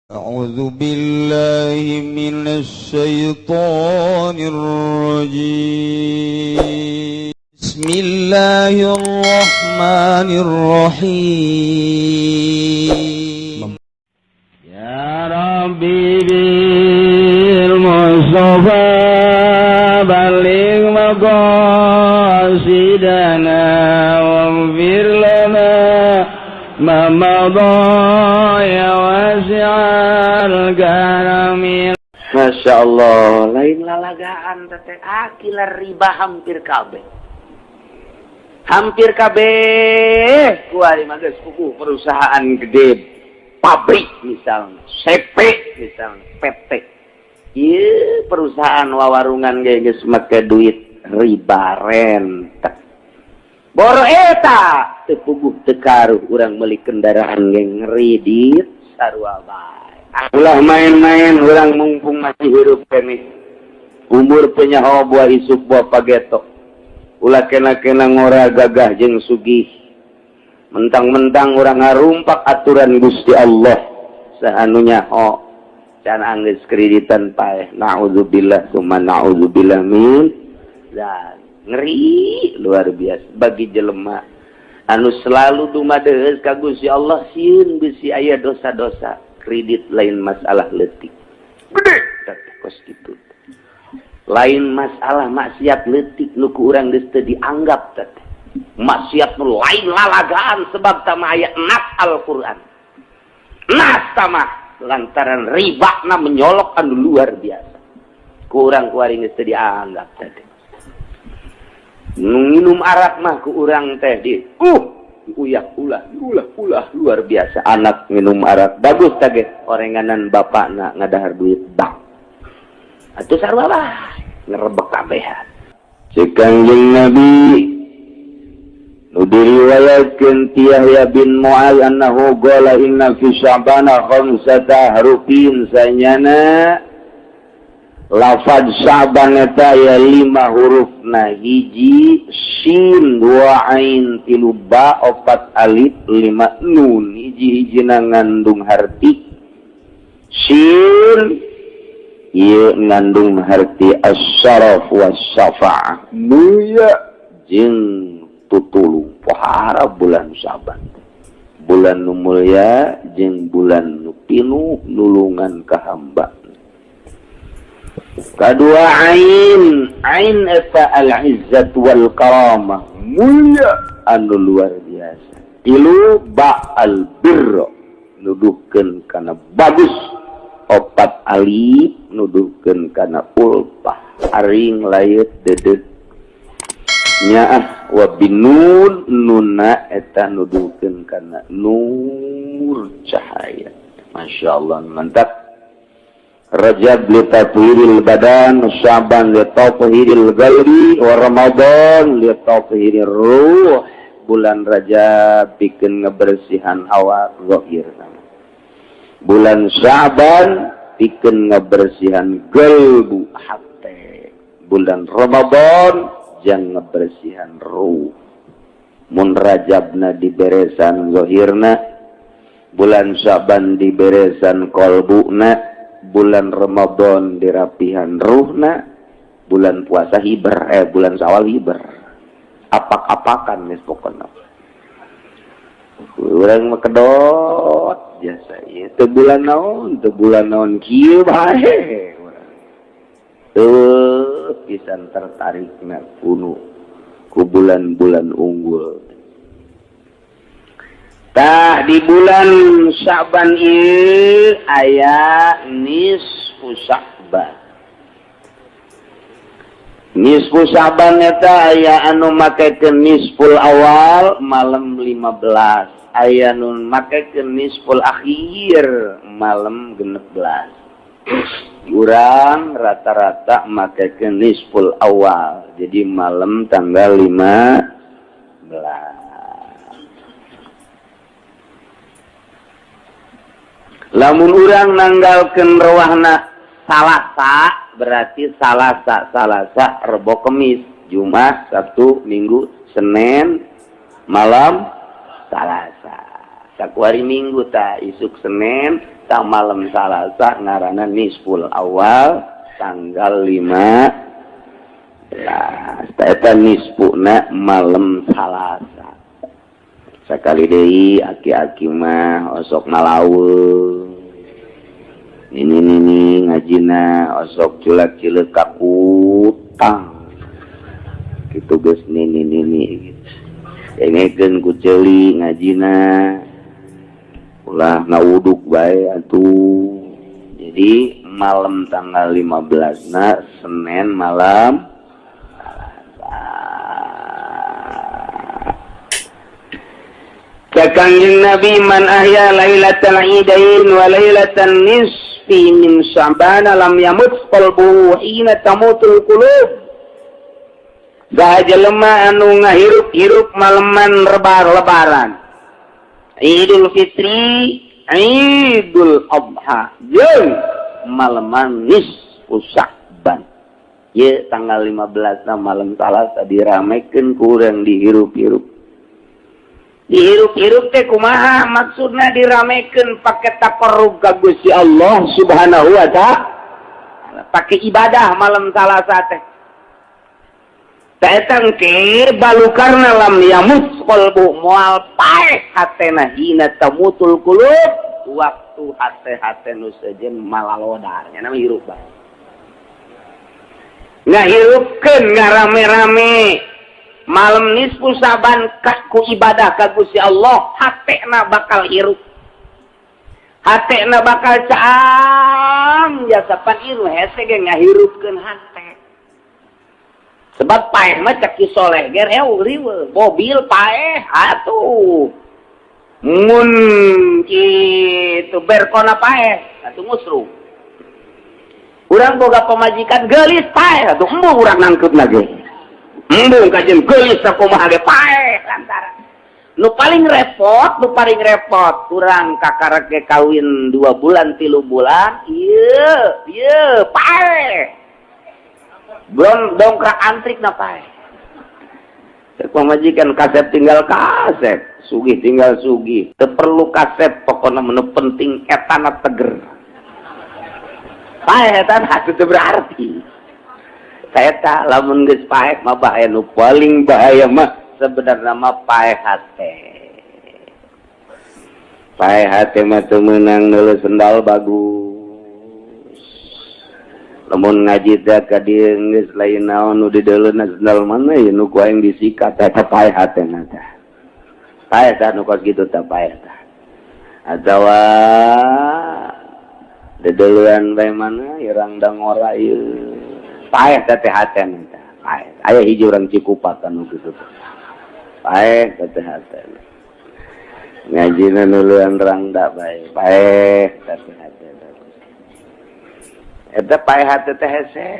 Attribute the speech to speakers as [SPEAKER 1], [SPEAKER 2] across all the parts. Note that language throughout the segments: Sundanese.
[SPEAKER 1] أعوذ بالله من الشيطان الرجيم. بسم الله الرحمن الرحيم.
[SPEAKER 2] يا ربي بالمصطفى بلغ مقاصدنا واغفر لنا ما مضى يا واسع الكرم.
[SPEAKER 3] Masya Allah, lain lalagaan teh akila riba hampir kabeh. Hampir kabeh kuari mah geus puguh perusahaan gede, pabrik misalnya, CP misalnya, PT. Ieu perusahaan wawarungan ge geus make duit riba rentek. Boro eta teu puguh teu karuh urang meuli kendaraan ge ngredit sarua bae.
[SPEAKER 2] Ulah main-main urang mumpung masih hirup keneh. Umur penyaho buah isuk buah pageto. Ulah kena-kena ngora gagah jeung sugih. Mentang-mentang urang ngarumpak aturan Gusti Allah. Saha nu nyaho can anggeus kreditan paeh. Naudzubillah summa naudzubillah min dan ngeri luar biasa bagi jelema anu selalu dumadeus ka Gusti Allah, sieun bisi aya dosa-dosa kredit. Lain masalah leutik gede kos kitu, lain masalah maksiat leutik nu ku urang geus teu dianggap teh maksiat nu lain lalagaan, sebab tama aya nas Al-Qur'an, nas tama lantaran riba na menyolok anu luar biasa, ku urang kuari geus teu dianggap teh. Nu nginum arak mah ku urang teh di uyak ulah ulah ulah luar biasa. Anak minum arak bagus tage orenganan bapak na ngadahar duit bank atuh sarua lah ngerebek kabehan.
[SPEAKER 4] Cek Kangjeng Nabi nu diriwayatkeun ti Yahya bin Mu'adz annahu qala inna fi sya'bana khamsata harufin, sanyana lafaz Sya'ban eta aya lima hurufna: hiji sin, dua ain, tilu ba, opat alif, lima nun. Hiji-hijina ngandung harti. Sin ieu ngandung harti as-syaraf was-syafa'ah, mulia jeung tutulung. Pohara bulan Syaban, bulan nu mulia jeung bulan nu pinuh nulungan ka hamba. Kedua ain, ain eta al-izzat wal karamah, mulia anu luar biasa. Tilu ba al birra, nuduhkeun kana bagus. Opat alif nuduhkeun kana ulfah, aring layut dedet nyaah. Wa binun, nuna eta nuduhkeun kana nur, cahaya. Masya Allah, mantap. Rajab li tathhiril badan, Sya'ban li tathhiril qalbi, wa Ramadan li tathhirir ruh. Bulan Rajab bikin ngebersihan awak zahir. Bulan Sya'ban bikin ngebersihan qalbu, hate. Bulan Ramadan jang ngebersihan ruh. Mun Rajabna diberesan zahirna, bulan Sya'ban diberesan qalbuna, bulan Ramadan dirapihan ruhna, bulan puasa hiber, bulan Sawal hiber, apak-apakan geus pokona. Urang mah kedot jasa ieu teu bulan naon, teu bulan naon, kieu bae urang teu pisan tertarikna kuno ku bulan-bulan unggul. Tah, di bulan Sya'ban ieu aya nisfu Sya'ban. Nisfu Sya'ban eta aya anu makekeun nisful awal malam 15, aya nu makekeun nisful akhir malam 16. Urang rata-rata makekeun nisful awal, jadi malam tanggal 15. Lamun urang nanggalkeun rewahna Salasa, berarti Salasa, Salasa, Rebo, Kemis, Jumat, Sabtu, Minggu, Senin, malam Salasa.
[SPEAKER 2] Sakuari Minggu ta isuk Senin ta malam Salasa ngaranna nisful awal tanggal 5 lah eta nisfuna malam Salasa. Sakali deui, aki-aki mah osok malaweung, ini nini ngajina osok culak cileuk kakutang gitu, geus nini nini gitu. Dengekeun ku ceuli ngajina, ulah ngawuduk bae atuh. Jadi malam tanggal 15 na Senin malam Salasa. Kangjeng Nabi, man ahya lailatal idain wa lailatan nisfi min Sya'ban lam yamut qalbuhu hina tamutul qulub. Saha jelema anu ngahirup-hirup maleman lebaran Idul Fitri, Idul Adha jeung maleman nisfu Sya'ban ye tanggal 15 na malam Salasa diramekeun ku urang, dihirup-hirup. Dihirup-hirup teh kumaha maksudna? Diramekeun pake taqarrub ka Gusti Allah Subhanahu wa Ta'ala, pake ibadah malam Salasa teh. Eta engke balukarna lam yamut qalbu, moal paeh hatena, hina tamutul qulub, waktu hate-hate nu sejen malalodar nya nama hirup bae. Ngahirupkeun, ngarame-rame malam nisfu Saban ku ibadah ka Gusti Allah, hatena bakal hirup, hatena bakal caang jasa pan ieu hese ge ngahirupkeun hate. Sebab paeh mah cek Ki Soleh ge riweuh, mobil paeh atuh, mun kitu berkona paeh atuh, musru urang boga pamajikan geulis paeh atuh, embung urang nangkep lagi, embung kajen geulis sakumaha ge paeh. Lantaran nu paling repot, nu paling repot urang kakarek ge kawin 2 bulan, 3 bulan, ieu ieu paeh, belum dongkrak antrik na paeh. Cek pamajikan kasep tinggal kasep, sugih tinggal sugih, teu perlu kasep, pokoknya menu penting etana teger. Paeh etana teu berarti. Saya tak lamun geus paeh mah bahaya. Nu paling bahaya mah sebenarnya mah paeh hate. Paeh hate mah teu meunang neuleuh sendal bagus. Lamun ngaji teh ka dieu geus lain naon nu dideuleuna, sendal mana ya nu ku aing disikat, eta paeh hatena teh. Paeh tah nu kos kitu teh, paeh tah. Atawa dedeuleuan bae mana irang dangora ieu. Paeh teh teh hatena teh. Paeh. Aya hiji urang Cikupa nu kitu teh. Paeh teh teh hatena. Ngajina nuluan rangda bae. Paeh teh teh hatena. Eta paeh hate teh hese.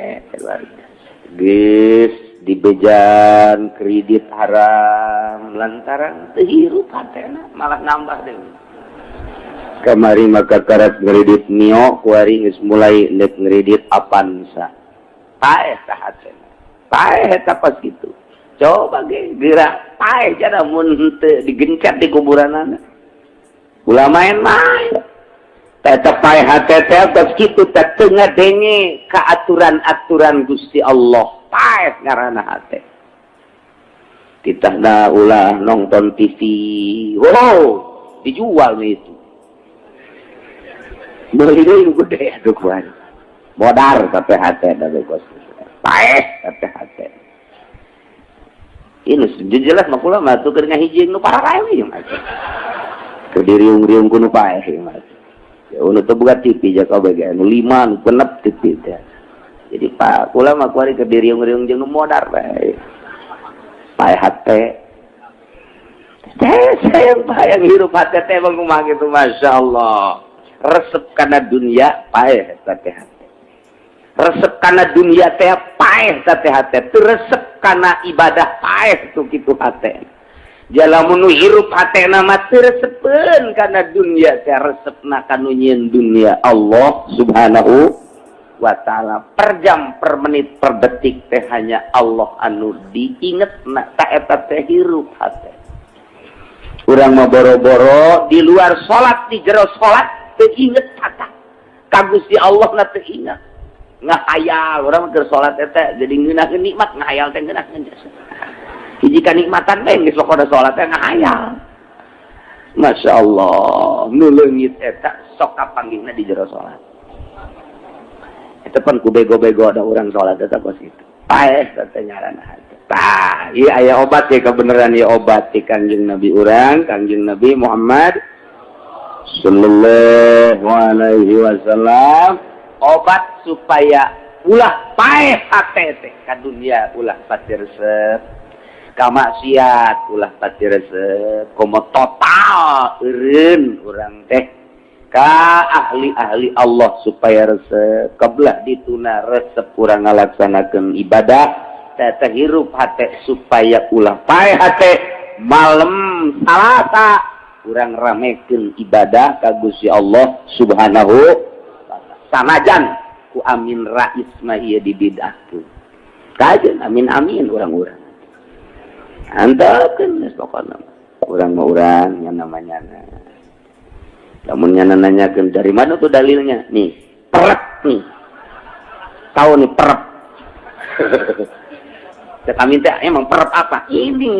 [SPEAKER 2] Geus dibejan kredit haram lantaran teu hirup hatena, malah nambah deui. Kamari maka karat ngredit Mio, kuari geus mulai nek ngredit Avanza. Paeh tah hatena. Paeh eta pas kitu. Coba ge geura paeh jada mun henteu digencet di kuburanana. Ulah main-main. Tetep paeh hate teh tos kitu teh, teu ngadenge ka aturan-aturan Gusti Allah. Paeh ngaranna hate. Kita ulah nonton TV. Wow, dijual nih itu. Beli deui nu gede atuh kuari. Modar tapi hate da kos. Paeh tapi hate. Ini jelas mah kula mah tuh keur ngahiji nu pararae ieu mah. Keur diriung-riung ku nu paeh ieu mah. Ya nu teu boga TV ja kabeh ge nu lima nu genep TV teh. Jadi pak kula mah kuari keur diriung-riung jeung nu modar bae. Paeh hate. Teh sayang bayang hirup hate teh bang kumaha gitu, Masya Allah. Resep kana dunia paeh teh hate. Resep kana dunia teh paeh teh hate. Teu resep kana ibadah paeh tuh kitu hate. Jalamun nu hirup hatena mah teu resepeun kana dunia teh, resepna kanu nyieun dunia, Allah Subhanahu wa Ta'ala. Per jam, per menit, per detik teh hanya Allah anu diinget na, ta eta teh hirup hate. Urang mah boro-boro di luar salat, di jero salat teu inget kata ka Gusti Allah na, teu inget, ngahayal. Urang mah keur salat eta jadi ngeunaheun nikmat, ngahayal teh ngeunaheun hiji kanikmatan bae, geus pokona salat teh ngahayal. Masya Allah, nu leungit eta sok kapanggihna di jero salat. Eta pan ku bego-bego ada urang salat eta kos kitu. Paeh teh ngaranna. Tah, ieu aya obat ya, kebenaran ya, obat ti Kangjeng Nabi urang, Kangjeng Nabi Muhammad sallallahu alaihi wasallam, obat supaya ulah paeh hate teh ka dunia, ulah pati resep ka maksiat, ulah pati resep, komo total eureun urang teh ka ahli-ahli Allah supaya resep kebelah dituna, resep urang ngalaksanakeun ibadah teh, hirup hate supaya ulah paeh hate. Malam Salasa urang ramekeun ibadah ka Gusti Allah Subhanahu, sanajan ku Amin Rais mah ieu dibid'ahkeun. Kajeun amin amin urang-urang antepkeun geus, pokona urang mah urang yang namanya. Lamun nya nanyakeun dari mana tuh dalilnya, nih perek nih, tahu nih perek. Cek Amin teh, emang perep apa ini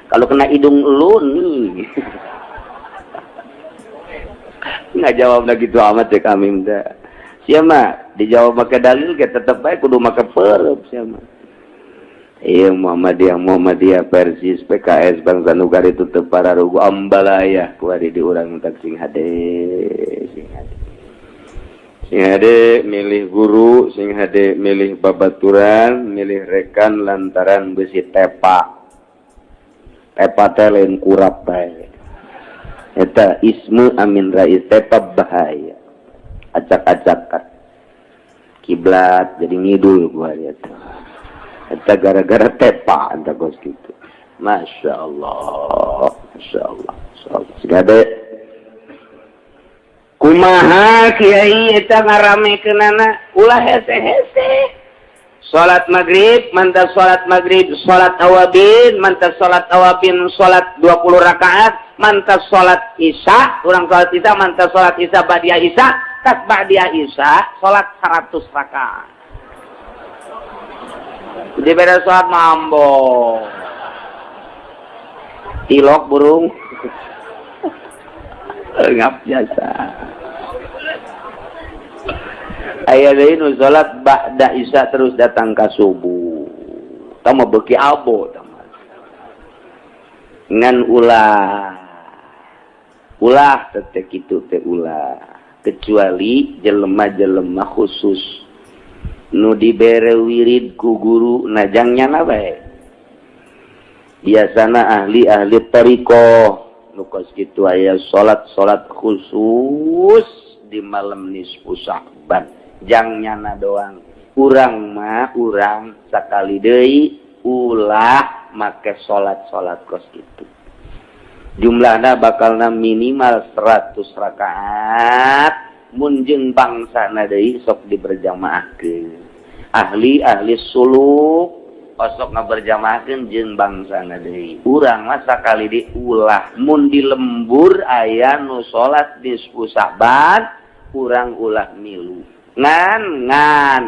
[SPEAKER 2] kalau kena hidung lu nih? Nggak jawab lagi gitu amat. Cek Amin teh, siapa dijawab pakai dalil kita tetep baik kudu make perep. Siapa? Iya, Muhammadiyah, Muhammadiyah, Persis, PKS, Bangsa Nugari itu teu pararugu ambalaya kuari di urang tak. Sing hade, sing hade, sing hade milih guru, sing hade milih babaturan, milih rekan, lantaran besi tepa tepa teh lain kurap bae. Eta isme Amin Rais tepa bahaya, acak-acakan kiblat jadi ngidul gua lihat. Eta gara-gara tepa anta kos gitu. Masya Allah, Masya Allah, Masya Allah. Segade. Kumaha kiai eta ngaramekeunana? Ulah hese-hese. Salat maghrib, mantap salat maghrib, salat awabin, mantap salat awabin, salat 20 rakaat, mantap salat isya, urang salat isya, mantap salat isya, ba'dia isya, tas ba'dia isya, salat 100 rakaat. Di beda salat mambo. Tilok burung. Ngap biasa. Aya deui nu salat ba'da isya terus datang ka subuh. Tah mah beuki abo tah mah. Ngan ulah. Ulah teh kitu teh ulah. Kecuali jelema-jelema khusus nu dibere wirid ku guru najangnya na bae. Biasana ahli-ahli thariqah nu kos kitu aya salat-salat khusus di malam nisfu Sya'ban jang nyana doang. Urang mah urang sakali deui ulah make salat-salat kos kitu. Jumlahna bakalna minimal 100 rakaat, mun jeung bangsana deui sok diberjamaahkeun. Ahli-ahli suluk osok ngaberjamaahkeun jeung bangsana deui. Urang mah sakali di ulah, mun di lembur aya nu salat nisfu Sya'ban, urang ulah milu. Ngan ngan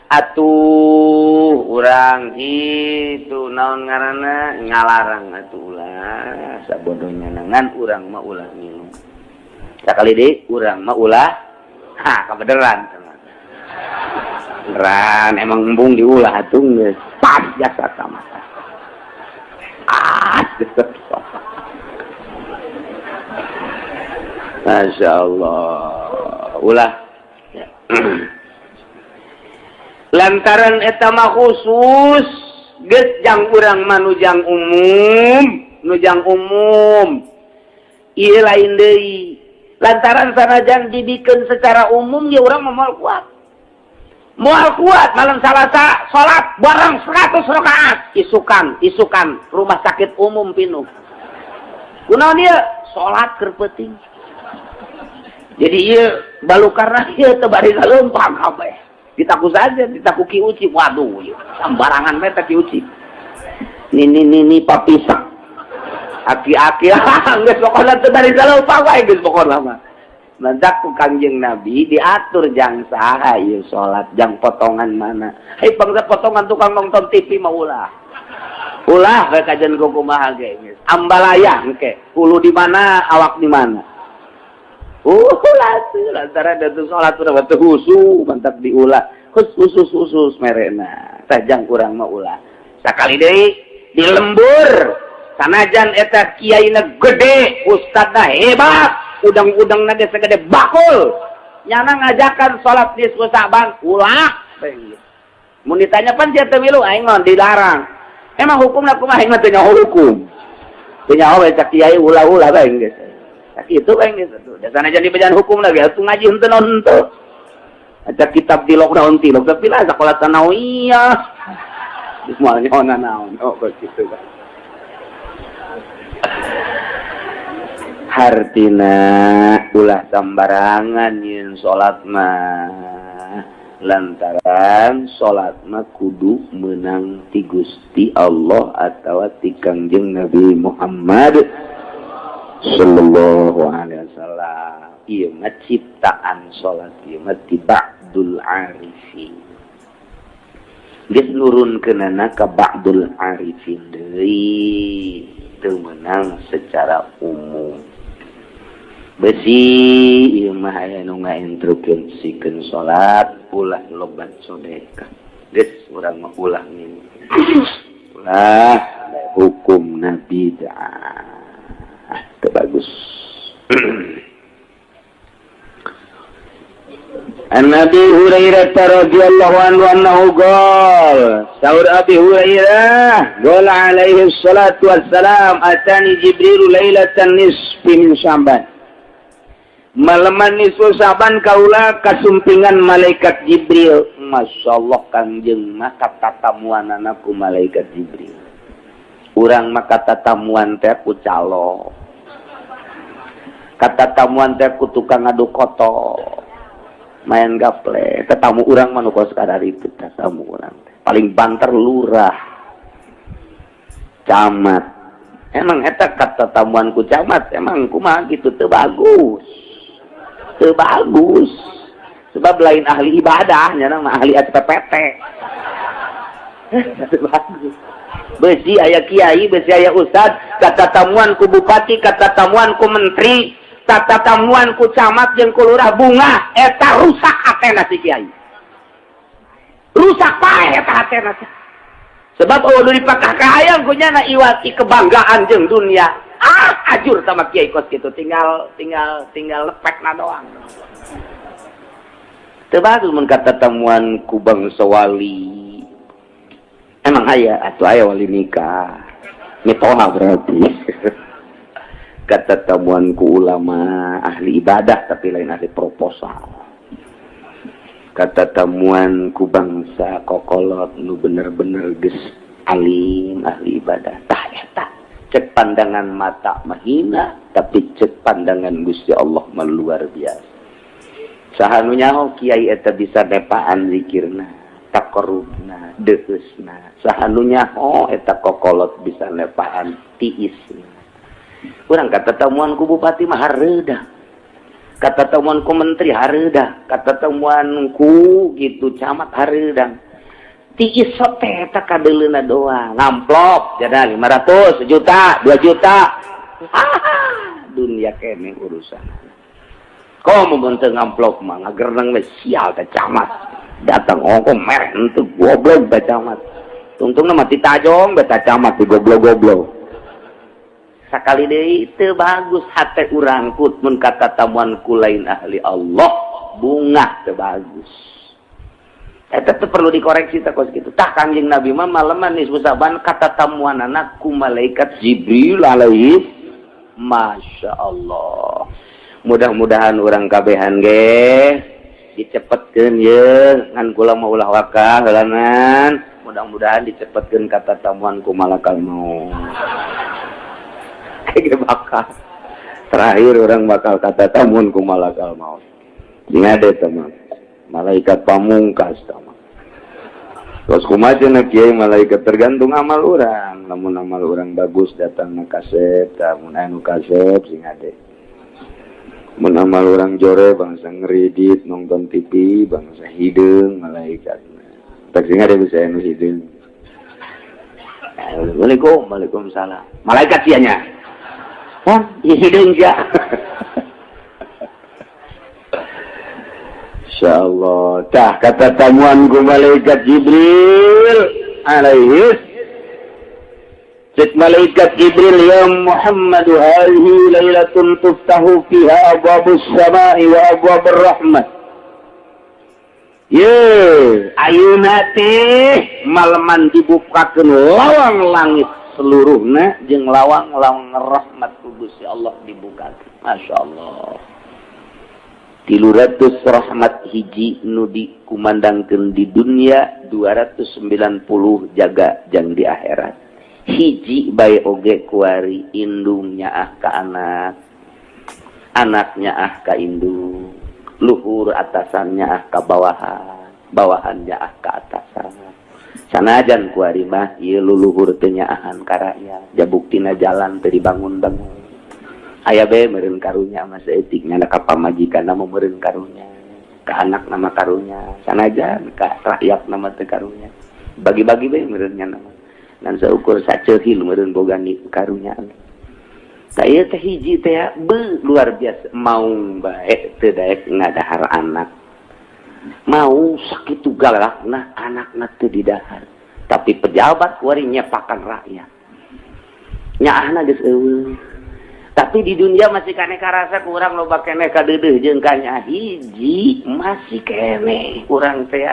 [SPEAKER 2] atuh urang itu naon ngaranna ngalarang atuh ulah sabodohnya, ngan urang mah ulah milu. Sakali deui, urang mah ulah. Ha, kebenaran beneran emang embung diulah atuh, geus pas jasa sama ah. Masya Allah, ulah lantaran eta mah khusus geus jang urang mah. Nujang umum, nujang umum ieu lain deui, lantaran sanajan dibikin secara umum ya urang mah moal kuat, moal kuat. Malam Salasa salat bareng 100 rakaat, isukan isukan rumah sakit umum pinuh. Kunaon ieu? Salat keur peuting. Jadi ieu balukarna ieu teu bari leumpang kabeh, ditaku saja, ditaku Ki Uci. Waduh, ieu sembarangan bae Ki Uci. Nini nini papisak. Aki-aki geus pokona teu bari saleumpang wae geus pokona mah. Mantak ku Kangjeng Nabi diatur jang saha ieu salat, jang potongan mana. Hei, bangsa potongan tukang nonton TV mah ulah. Ulah we kajian ku kumaha ge geus. Ambalaya engke, hulu di mana, awak di mana. Ulah tuh lantaran da teu salat urang teu khusyuk, mantak diulah. Khusus khusus merena. Tah jang urang mah ulah. Sakali deui di lembur sanajan eta kiaina gede, ustadna hebat, udang-udang ge segede bakul, nyana ngajakan salat nisfu Sa'ban ulah. Mun ditanya, "Pan sia teu milu?" "Aing mah dilarang." "Emang hukumna kumaha?" "Aing mah teu nyaho hukum, teu nyaho we, cak kiai ulah-ulah bae geus." Kitu bae geus atuh. Da sanajan dibejaan hukum lagi atuh ngaji henteu naon henteu. Aja kitab tilok naon tilok, tapi lah sekolah tsanawiyah. Geus moal nyaho naon. Oh, kitu kan. Hartina ulah sambarangan yin salat mah, lantaran salat mah kudu menang ti Gusti Allah atawa ti Kangjeng Nabi Muhammad sallallahu alaihi wasallam. Ieu mah ciptaan salat ieu mah ti ba'dul arifin, geus nurunkeunana ka ba'dul arifin deui, teu meunang secara umum. Besi ieu mah aya nu ngainstruksikeun salat ulah loba sedekah. Geus urang mah ulah ngini. Ulah hukumna bid'ah. Teu bagus. An Abi Hurairah radhiyallahu anhu annahu qala, saur Abi Hurairah, qala alaihi salatu wassalam, atani Jibril lailatan nisfi min Sya'ban. Malaman nisfu Sya'ban kaula kasumpingan malaikat Jibril. Masya Allah, Kangjeng mah katatamuanana ku malaikat Jibril. Urang mah katatamuan teh ku calo. Katatamuan teh ku tukang adu koto. Main gaple. Tetamu urang mah nu kos itu tetamu urang teh. Paling banter lurah. Camat. Emang eta katatamuan ku camat, emang kumaha gitu teu bagus. Teu bagus. Sebab lain ahli ibadah, nya mah ahli SPPT. Teu bagus. Besi aya kiai, besi aya ustad, katatamuan ku bupati, katatamuan ku menteri, katatamuan ku camat jeung ku lurah bunga, eta rusak hatena si kiai. Rusak paeh eta hatena. Sebab oh dipakah kahayang ku nyana iwati kebanggaan jeung dunia. Ah, ajur sama kiai kos gitu, tinggal tinggal tinggal lepekna doang. Teu bagus mun katatamuan ku bangsa wali. Emang aya atuh, aya wali nikah. Mitoha berarti. Katatamuan ku ulama ahli ibadah tapi lain ahli proposal. Katatamuan ku bangsa kokolot nu bener-bener geus alim ahli ibadah. Tah eta cek pandangan mata mahina, tapi cek pandangan Gusti Allah mah luar biasa. Saha nu nyaho kiai eta bisa nepaan zikirna, taqarrubna, deheusna? Saha nu nyaho eta kokolot bisa nepaan tiisna? Urang katatamuan ku bupati mah hareudah, katatamuan ku menteri hareudah, katatamuan ku gitu camat hareudang. Tiis teh eta kadeuleuna doang, ngamplop jada 500 juta, 2 juta. Ah, dunia kene urusan. Komo mun teu ngamplop mah ngagerneng we, sial teh camat. Datang ongko merek henteu, goblok teh camat. Tungtungna mah tajong beta camat di goblok-goblok. Sakali deui teu bagus hate urang put mun katatamuan ku lain ahli Allah, bungah teu bagus. Eta teh perlu dikoreksi teh kos kitu. Tah, Kangjeng Nabi mah maleman nisfu Sa'ban katatamuanana ku malaikat Jibril alaihi. Masya Allah. Mudah-mudahan urang kabehan ge dicepetkeun ye, ngan kula mah ulah wakah heulanan. Mudah-mudahan dicepetkeun katatamuan ku malakal maut. Kayak bakal terakhir urang bakal katatamuan ku malakal maut. Ini ada teman malaikat pamungkas teman. Terus kumaha cenah kiai malaikat, tergantung amal orang.
[SPEAKER 4] Lamun amal urang bagus datang na kasep, tah mun anu kasep sing ade. Mun amal urang jore bangsa ngeridit nonton TV bangsa hideung malaikat. Tak sing ade bisa anu hideung. Assalamualaikum, waalaikumsalam. Malaikat sia nya. Hah, hideung sia. Insyaallah. Tah kata tamuan ku malaikat Jibril alaihi. Cek malaikat Jibril, ya Muhammad, hadhihi lailatun tuftahu fiha abwabus samai wa abwabur rahmah. Ye, ayeuna teh maleman dibukakeun lawang langit seluruhna jeung lawang-lawang rahmat ku Gusti Allah dibukakeun. Masyaallah. 300 rahmat hiji nu dikumandangkeun di dunia, 290 jaga jang di akhirat. Hiji bae oge kuari indung nyaah ka anak, anak nyaah ka indung, luhur atasan nyaah ka bawahan, bawahan nyaah ka atasan. Sanajan kuari mah ieu luluhur teu nyaahan ka rakyat, jabuktina jalan teu dibangun-bangun. Aya bae meureun karunya mah saeutik nya ka pamajikan mah meureun karunya, ka anak nama karunya, sanajan ka rakyat nama teu karunya. Bagi-bagi bae meureun nya nama. Ngan saukur saceuhil meureun boga karunya. Tah ieu teh hiji teh be luar biasa maung bae teu daek ngadahar anak. Mau sakitu galakna anakna teu didahar. Tapi pejabat kuari nyepakan rakyat. Nyaahna geus eueuh. Tapi di dunia masih kene karasa kurang loba keneh kadeudeuh jeung kanya hiji masih kene kurang teh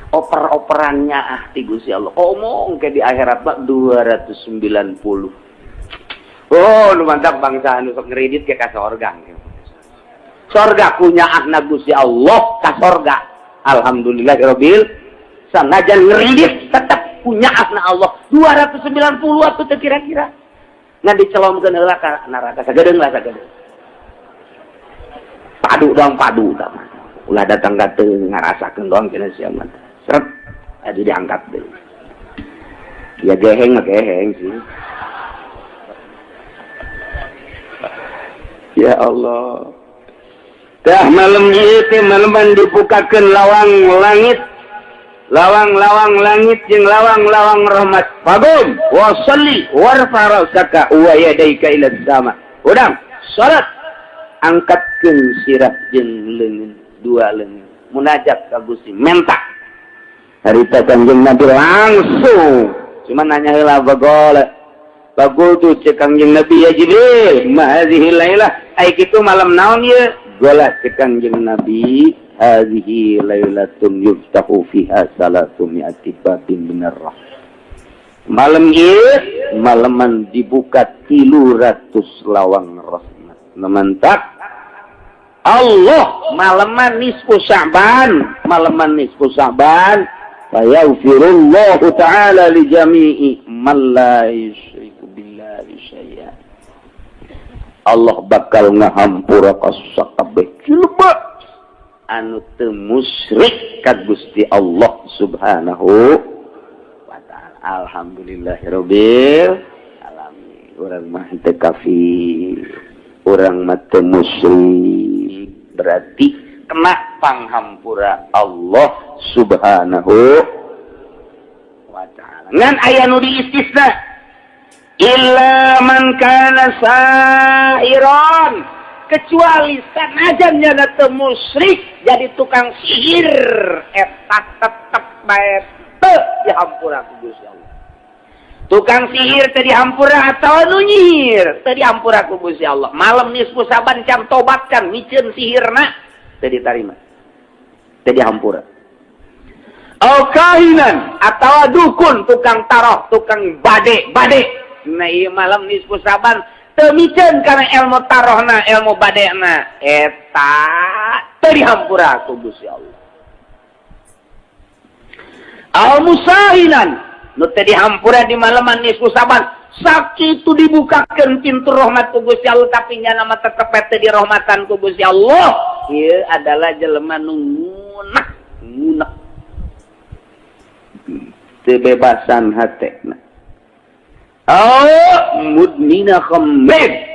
[SPEAKER 4] oper-operannya ah ti Gusti Allah. Omong ke di akhirat mah 290. Oh, nu mantap bangsa anu sok ngeridit ke ka sorga. Sorga kunyaahna Gusti Allah ka sorga. Alhamdulillahirabbil sanajan ngeridit tetap kunyaahna Allah 290 atuh teh kira-kira. Ngan dicelomkeun heula ka neraka sagedeung lah sagedeung. Padu doang padu tah mah. Ulah datang ka teu ngarasakeun doang cenah sia mah. Seret atuh diangkat deui. Ya geheng mah geheng sih. Ya Allah. Tah malam ieu teh maleman dibukakeun lawang langit. Lawang-lawang langit jeung lawang-lawang rahmat. Fagum wa shalli warfa ra'saka wa yadayka ila sama. Udang salat angkatkeun sirah jeung leungeun dua leungeun munajat ka Gusti menta. Harita Kanjeng Nabi langsung cuma nanya heula bagol. Bagol tu cek Kanjeng Nabi, ya Jibril, ma hadhihi lailah ai kitu malam naon ieu? Gola cek Kanjeng Nabi, hadhihi lailatun yuftahu fiha salatu mi'ati babin minar rahmah. Malam ieu malaman dibuka 300 lawang rahmat. Mantap. Allah malaman nisfu Sya'ban, malaman nisfu Sya'ban fayaghfirullahu ta'ala li jami'i man la yusyriku billahi syai'a. Allah bakal ngahampura ka sakabeh jelema anu teu musyrik ka Gusti Allah Subhanahu wa ta'ala. Alhamdulillahirabbil alamin. Urang mah teu kafir, urang mah teu musyrik, berarti kena panghampura Allah Subhanahu wa ta'ala. Ngan aya nu diistisna illa man kana sahiran, kecuali sanajan nya teu musyrik jadi tukang sihir eta tetep bae teu dihampura ku Gusti Allah. Tukang sihir teu dihampura atawa nu nyihir teu dihampura ku Gusti Allah. Malam nisfu Saban can tobat can miceun sihirna teu ditarima, teu dihampura. Au kahinan atawa dukun tukang taroh tukang bade bade. Nah ieu malam nisfu Saban teu miceun kana ilmu tarohna ilmu badena eta teu dihampura ku Gusti Allah. Al musahinan nu teu dihampura di malaman nisfu Saban sakitu dibukakeun pintu rahmat ku Gusti Allah tapi nya mah tetep teu dirahmatan ku Gusti Allah. Ieu adalah jelema nu ngunek ngunek teu bebasan hatena.
[SPEAKER 3] Oh, mudmina khamrin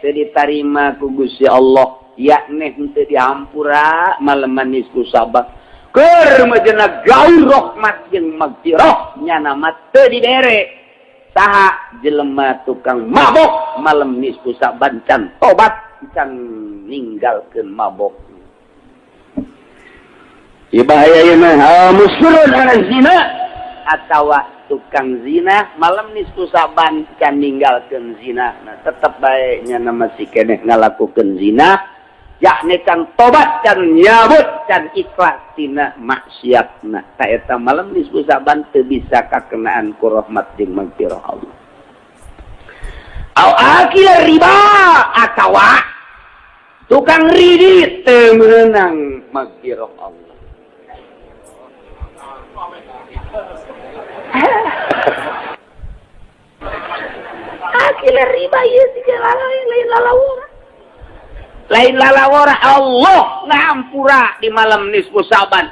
[SPEAKER 3] teu ditarima ku Gusti Allah, yakni henteu dihampura malam nisfu Sa'ban. Keur majena gaul rahmat jeung magfirah, nyana mah teu dibere. Saha jelema tukang mabok malam nisfu Sa'ban can tobat, can ninggalkeun mabok?
[SPEAKER 4] Ieu bahaya ieu mah. Musirrun ala zina,
[SPEAKER 3] atawa tukang zina malam nisfu Sa'ban can ninggalkeun zina. Nah, tetep bae nyana masih keneh ngalakukeun zina, yakni can tobat, can nyabut, can ikhlas tina maksiatna. Ta eta malam nisfu Sa'ban teu bisa kakenaan ku rahmat jeung magfirah Allah. Au akil riba, atawa tukang ridit teu meunang magfirah Allah. Akil riba ieu siga lain lalawora. Lain lalawora, Allah ngampura di malam nisfu Sa'ban.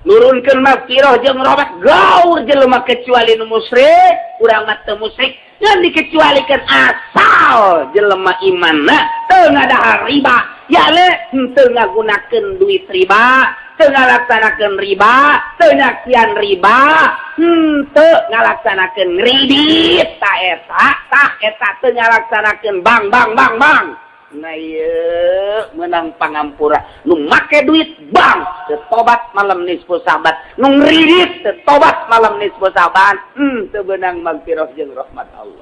[SPEAKER 3] Nurunkeun magfirah jeung rahmat gaur jelema kecuali nu musyrik, urang mah teu musyrik, ngan dikecualikeun asal jelema imanna teu ngadahar riba, yale henteu ngagunakeun duit riba, teu ngalaksanakeun riba, teu nyaksian riba, henteu ngalaksanakeun ngridit, ta eta, tah eta teu ngalaksanakeun bang bang bang bang. Nah, ieu meunang pangampura. Nu make duit bank teu tobat malam nisfu Sa'ban, nu ngridit teu tobat malam nisfu Sa'ban, teu beunang magfirah jeung rahmat Allah.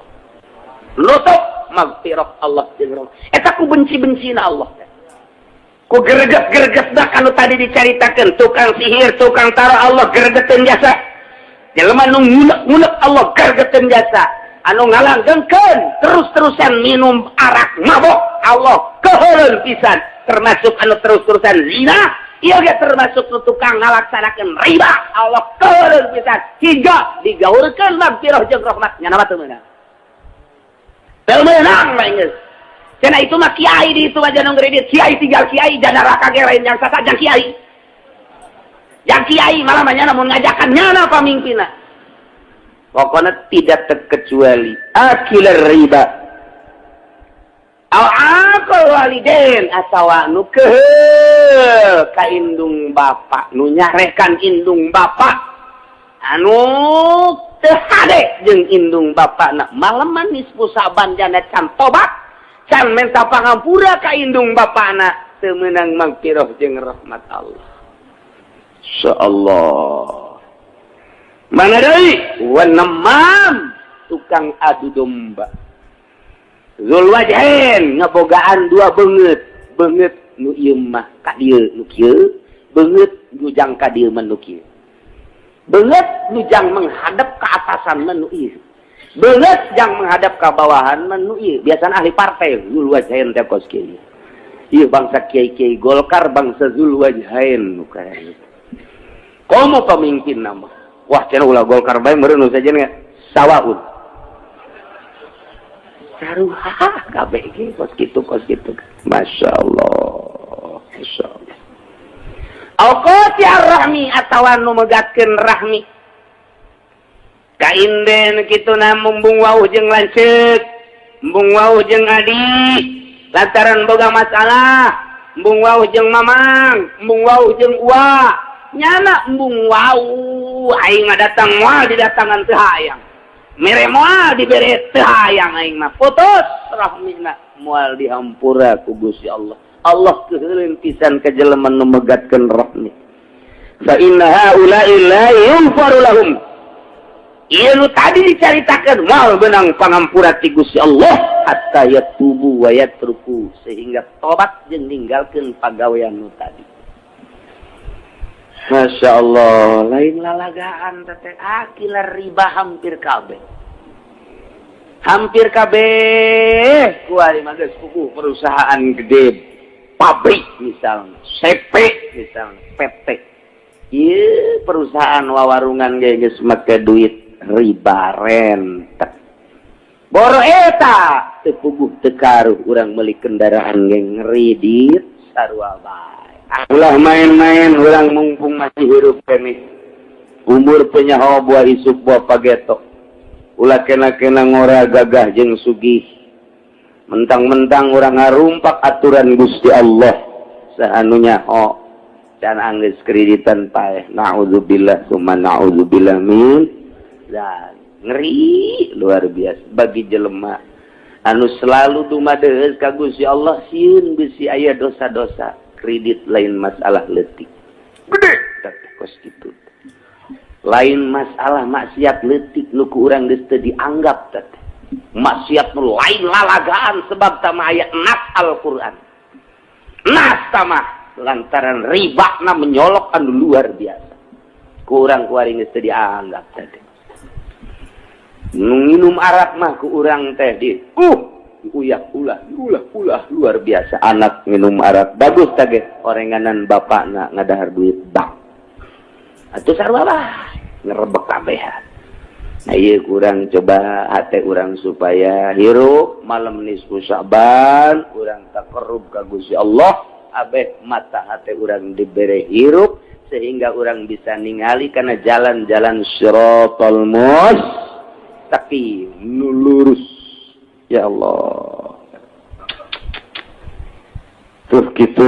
[SPEAKER 3] Nutup magfirah Allah jeung rahmat. Eta ku benci-bencina Allah. Ku greget-greget dah anu tadi dicaritakeun, tukang sihir, tukang taro Allah gregeteun jasa. Jelema nu ngulek-ngulek Allah gregeteun jasa. Anu ngalanggengkeun terus-terusan minum arak mabok Allah keheuleun pisan, termasuk anu terus-terusan zina ieu ge, termasuk nu tukang ngalaksanakeun riba Allah keheuleun pisan hingga digaurkeun magfirah jeung rahmat, nyana mah teu meunang, teu meunang mah geus. Cenah itu mah kiai di itu aja nu ngredit kiai, tinggal kiai jana neraka ge lain yang sasa jang kiai, jang kiai malah mah nyana mun ngajakan nyana pamimpinna.
[SPEAKER 4] Pokoknya tidak terkecuali akil riba
[SPEAKER 3] au aqul walidain, atawa nu keheul ka indung bapa, nu nyarekan indung bapa, anu teu hade jeung indung bapana malaman nisfu Sa'ban jana can tobat, can menta pangampura ka indung bapana, teu meunang magfirah jeung rahmat Allah.
[SPEAKER 4] Insyaallah. Mana deui?
[SPEAKER 3] Wanemam, tukang adu domba. Zul wajhain, ngebogaan dua beungeut, beungeut nu ieu mah ka dieu nu kieu, beungeut nu jang ka dieu mah nu kieu. Beungeut nu jang menghadap ke atasan mah nu ieu. Beungeut jang menghadap ke bawahan mah nu ieu. Biasana ahli partai zul wajhain teh kos kieu. Ieu bangsa kiai-kiai Golkar, bangsa zul wajhain nu kaya gitu. Komo pemimpin nama. Wah, cenah ulah Golkar bae meureun nu sajen sawaun. Sarua kabeh ge kos kitu, kos kitu.
[SPEAKER 4] Masya Allah. Masya Allah.
[SPEAKER 3] Au qati rahmi, atawa nu megatkeun rahmi. Kainden kitu na mumbung wauh jeung lanceuk, embung wauh jeung adi, lantaran boga masalah, embung wauh jeung mamang, embung wauh jeung uwa, nyana embung wauh aing mah datang moal didatangan teu hayang. Mere moal dibere teu hayang aing mah, putus rahmina, moal dihampura ku Gusti Allah. Allah keuheuleun pisan ka jelema nu megatkeun rahmi.
[SPEAKER 4] Fa inna haula'i la yughfaru lahum.
[SPEAKER 3] Ieu nu tadi dicaritakeun moal beunang pangampura ti Gusti Allah hatta yatubu wa yatruku, sehingga tobat jeung ninggalkeun pagawean nu tadi.
[SPEAKER 4] Masya Allah.
[SPEAKER 3] Lain lalagaan teh akila riba hampir kabeh. Hampir kabeh kuari mah geus puguh perusahaan gede, pabrik misalnya, CP misalnya, PT. Ieu perusahaan wawarungan ge geus make duit riba rentek. Boro eta teu puguh teu karuh urang meuli kendaraan ge ngredit sarua bae.
[SPEAKER 4] Ulah main-main urang mumpung masih hirup keneh. Umur penyaho buah isuk buah pageto.
[SPEAKER 2] Ulah kena-kena ngora gagah jeung sugih, mentang-mentang urang ngarumpak aturan Gusti Allah. Saanunya, oh, can anggeus kreditan paeh. Naudzubillah summa naudzubillah min dan ngeri luar biasa. Bagi jelema anu selalu dumadeus ka Gusti Allah, sieun bisi aya dosa-dosa kredit. Lain masalah leutik, gede tapi kos kitu. Lain masalah maksiat leutik nu ku urang geus teu dianggap teh maksiat nu lain lalagaan, sebab tama aya nas Al-Qur'an, nas tama lantaran riba na menyolok anu luar biasa. Ku urang kuari geus teu dianggap teh. Nu nginum arak mah ku urang teh di uyak ulah ulah ulah luar biasa. Anak minum arak bagus tage orenganan bapakna ngadahar duit bank atuh, sarua lah ngerebek kabehan. Nah, iya, kurang coba hati urang supaya hirup malam nisfu Sya'ban, urang takarrub ka Gusti Allah, abeh mata hati urang dibere hirup sehingga urang bisa ningali karena jalan-jalan siratal mustaqim nu lurus. Ya Allah, tuh kitu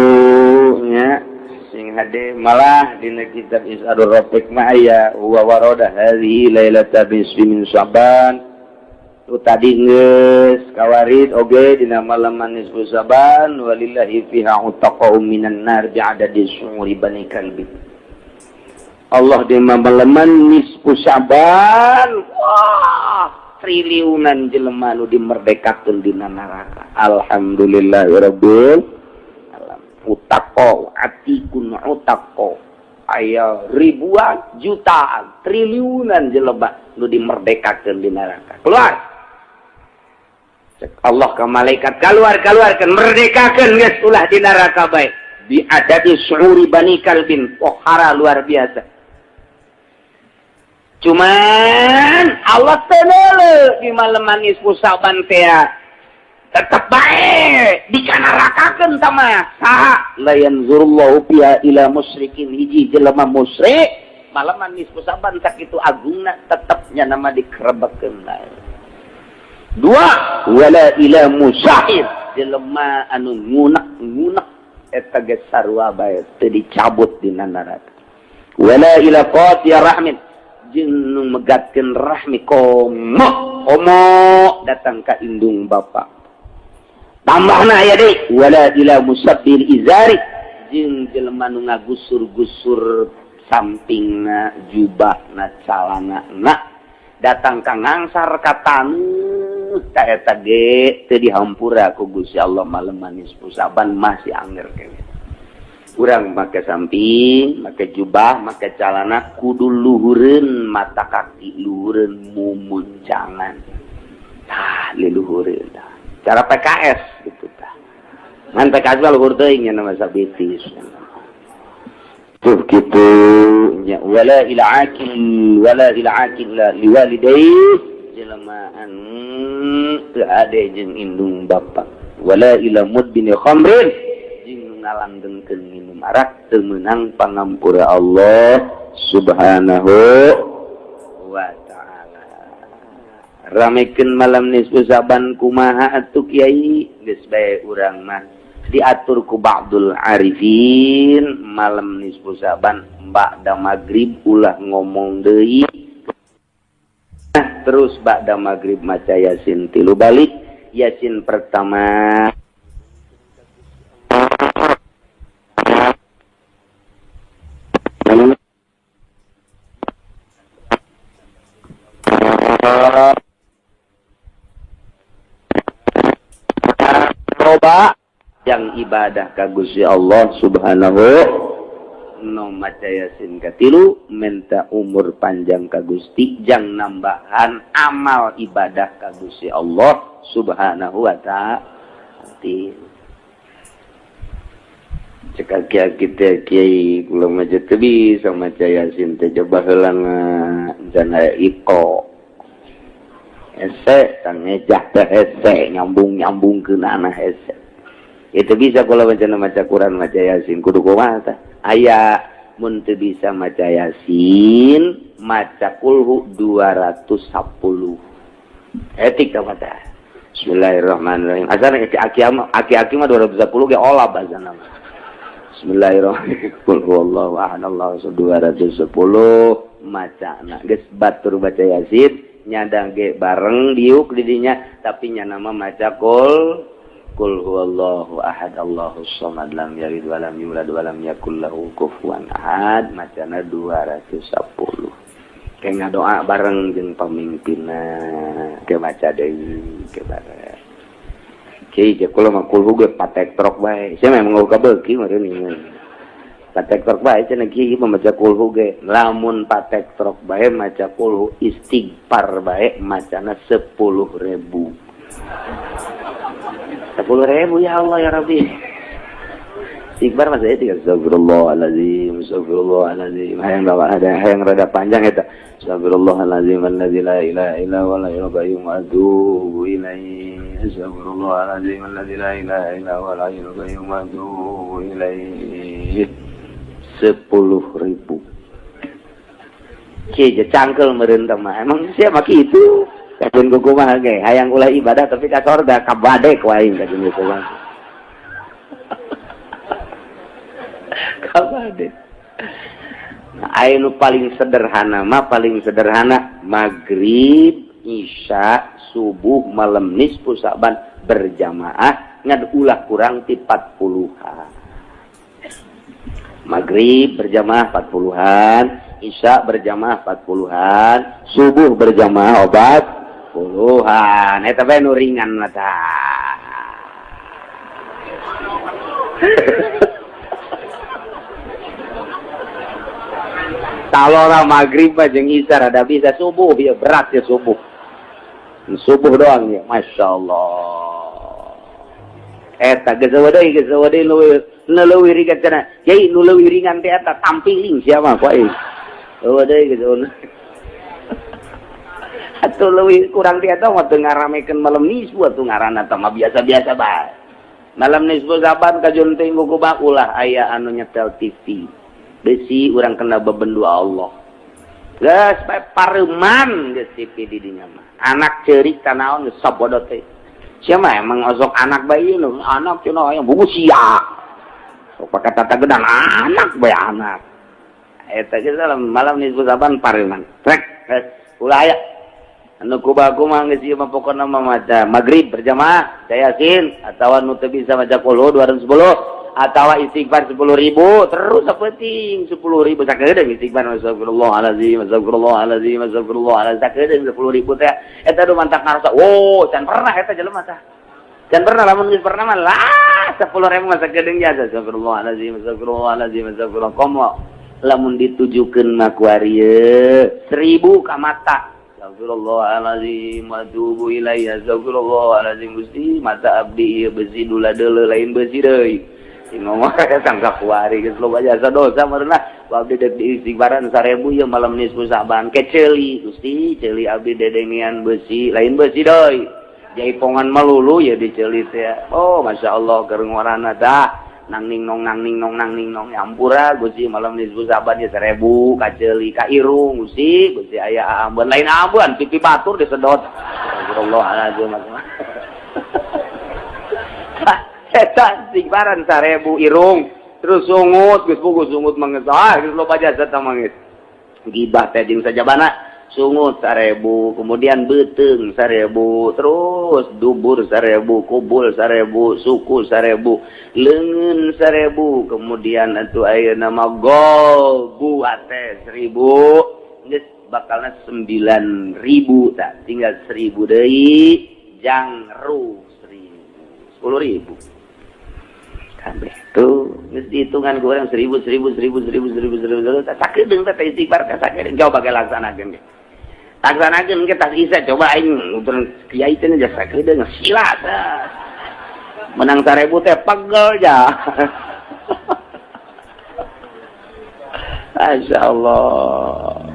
[SPEAKER 2] nya, sing hade. Malah dina kitab Is'adur Rafiq mah aya wa warada hadhihi lailata nisfi min Sya'ban. Tu tadi geus kawarid oge dina malam nisfu Sya'ban, walillahi fiha utaqa'u minan nar bi'adadi syu'uri bani kalbi. Allah di malaman nisfu Sya'ban, wah, triliunan jelema nu dimerdekakeun dina neraka. Alhamdulillahirabbil utaqo atikun utaqo, aya ribuan, jutaan, triliunan jelema nu dimerdekakeun di neraka. Keluar, cek Allah ke malaikat, keluar, keluarkan, merdekakeun geus, ulah di neraka bae. Bi adadi syu'uri bani kalbin, pohara luar biasa. Cuman Allah teu di malam nisfu Sa'ban teh tetep bae dikanarakakeun tama saha. La yanzurullahu fiha ila musyrikin, hiji jelema musyrik malaman nisfu Sa'ban sakitu agungna tetepnya nama dikerebekeun bae. Dua, wala ila musahid, jelema anu ngunek-ngunek eta ge sarua bae teu dicabut dina neraka. Wala ila qati'a rahmin, jeung nu megatkeun rahmi, komo komo datang ka indung bapa. Tambahna aya deui, wala ila musabbil izari, jeung jelema nu ngagusur-gusur sampingna jubahna, calana na, datang ka ngangsar ka taneuh, ta eta ge teu dihampura ku Gusti Allah. Malam nisfu Sa'ban masih anger keneh. Urang make samping, make jubah, make calana, kudu luhureun mata kaki, luhureun mumuncangan tah, liluhureun tah, cara PKS gitu tah. Ngan PKS mah luhur teuing nya nama sabitis tuh gitu nya. Wala ila akil, wala ila akil liwalidayhi, jelema anu teu ade jeung indung bapa. Wala ila mudbini khamrin, jeung ngalanggengkeun minum arak, teu meunang pangampura Allah Subhanahu wa Ta'ala. Ramekeun malam nisfu Sa'ban kumaha atuh, Kiai? Geus bae urang mah diatur ku ba'dul arifin, malam nisfu Sa'ban ba'da maghrib ulah ngomong deui. Nah, terus ba'da maghrib maca Yasin tilu balik. Yasin pertama coba yang ibadah ka Gusti Allah Subhanahu no, maca Yasin katilu, minta umur panjang ka Gusti, jang nambahan amal ibadah ka Gusti Allah Subhanahu wa Ta'ala. Cek kita, "Kiai, kula mah teu bisa maca Yasin teh, coba heula jana iko hese tang ngejah teh hese nyambung-nyambung ke anak hese itu bisa kalau maca maca Quran, maca Yasin kudu kumaha tah?" Aya, mun teu bisa maca Yasin, maca kulhu 210. Etik tah mata. Bismillahirrahmanirrahim. Asal aki-aki mah 210 ge olab azan mah. Bismillahirrahmanirrahim. Qul huwallahu ahad, Allahu 210 macana geus batur baca Yasin nyadang ge bareng diuk di dinya tapi nya nama maca qul qul huwallahu ahad Allahus samad lam yalid walam yulad walam yakul lahu kufuwan ahad macana 210. Kayak ngadoa bareng jeung pamimpinna ke maca deui ke bareng. Kiai je kula mah kulhu ge patek trok bae. Sia memang eueuh kabeuki meureun ieu. Patek trok bae cenah kiai mah maca kulhu ge. Lamun patek trok bae maca kulhu istighfar bae macana 10.000. 10.000 ya Allah ya Rabbi. Istighfar mah saya tiga astagfirullahalazim, astagfirullahalazim. Hayang ada hayang rada panjang eta. Astagfirullahalazim allazi la ilaha illa huwal hayyul qayyum wa atubu ilaihi. Astagfirullahalazim allazi la ilaha illa huwal hayyul qayyum wa atubu ilaihi. 10.000. Kieu cangkel meureun teh mah. Emang sia mah kitu. Kajeun kumaha ge hayang ulah ibadah tapi ka sorga kabadek ku aing kajeun kumaha. Kabadek. Nah, aya nu paling sederhana mah paling sederhana maghrib, isya, subuh, malam nisfu Sa'ban berjamaah ngan ulah kurang ti 40-an. Maghrib berjamaah 40-an, isya berjamaah 40-an, subuh berjamaah obat puluhan. Eta bae nu ringan mah tah. Talora maghrib mah jeung isya rada bisa subuh ya berat ya subuh. Subuh doang ya, Masya Allah. Eta geus deui nu leuwih ringan cenah. Yai nu leuwih ringan teh eta tampiling sia mah ku aing. Eueuh deui geus atuh leuwih kurang ti eta mah teu ngaramekeun malam nisfu atuh ngaranna teh mah biasa-biasa bae. Malam nisfu Sa'ban kajun teh kumaha ulah aya anu nyetel TV. Besi urang kena bebendu Allah. Geus bae pareman geus TV di dinya mah. Anak ceurik tanaon geus sabodo teh. Sia mah emang osok anak bae ieu nu anak cenah aya buku sia. Sok pake tata gedang anak bae anak. Eta geus malam nisfu Sa'ban pareman. Trek geus ulah aya. Anu kubaku mah geus ieu mah pokona mah maca maghrib berjamaah maca Yasin atawa nu teu bisa maca qul 210 atawa istighfar 10.000 terus sapenting 10.000 sakedeung istighfar astagfirullahalazim astagfirullahalazim astagfirullahalazim sakedeung 10.000 teh eta nu mantak ngarasa wow can pernah eta jelema tah can pernah lamun geus pernah mah lah 10.000 mah sakedeung jasa astagfirullahalazim astagfirullahalazim astagfirullah komo lamun ditujukeun mah ku ari 1.000 ka mata astagfirullahalazim wa atubu ilaihi astagfirullahalazim Gusti mata abdi ieu besi dula deuleu lain besi deui ngomong sangka kuari geus loba jasa dosa meureunah abdi deuk diistighfaran 1000 ieu malam nisfu Sa'ban ke ceuli Gusti ceuli abdi dedengean besi lain besi deui jaipongan melulu ya diceuli teh oh masyaallah keur ngorana tah nang ning nong nang ning nong nang ning nong ampura Gusti malam nisfu Sa'ban ya 1000 ka ceuli ka irung Gusti Gusti aya ambeun lain ambeun pipi batur disedot astagfirullahalazim eta istighfaran 1000 irung terus sungut geus puguh sungut mangeus ah geus loba jasa tah mangeus gibah teh jeung sajabana sungut 1000 kemudian beuteung 1000 terus dubur 1000 kubul 1000 suku 1000 leungeun 1000 kemudian atuh ayeuna mah golbu ate 1000 geus bakalna 9000 tah tinggal 1000 deui jangru 10.000 kabeh tuh geus dihitungan ku urang 1000 1000 1000 1000 1000 1000 sakedeung teh istighfar teh sakedeung coba ge laksanakeun ge laksanakeun ge tas isa coba aing nuturkeun kiai teh jasa sakedeung sila menang 1000 teh pegel ja. Masyaallah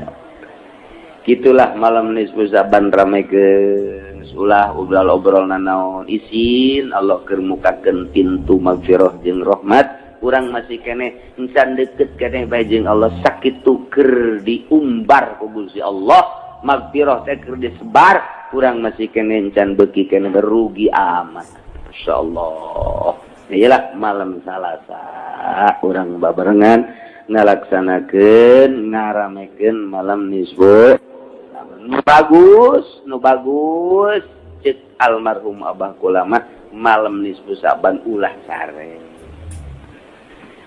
[SPEAKER 2] gitulah malam nisfu Sa'ban ramekeun ulah obrol-obrol nanaon isin Allah keur mukakeun pintu magfirah jeung rahmat urang masih keneh encan deket keneh bae jeung Allah sakitu keur diumbar ku Gusti Allah Magfirah teh keur disebar, kurang masih keneh can beuki keneh rugi amat. Insyaallah. Iyalah, malam Salasa urang babarengan ngalaksanakeun, ngaramekeun malam nisfu. Nu bagus, nu bagus cek almarhum Abah kula mah, malam nisfu Saban ulah sare.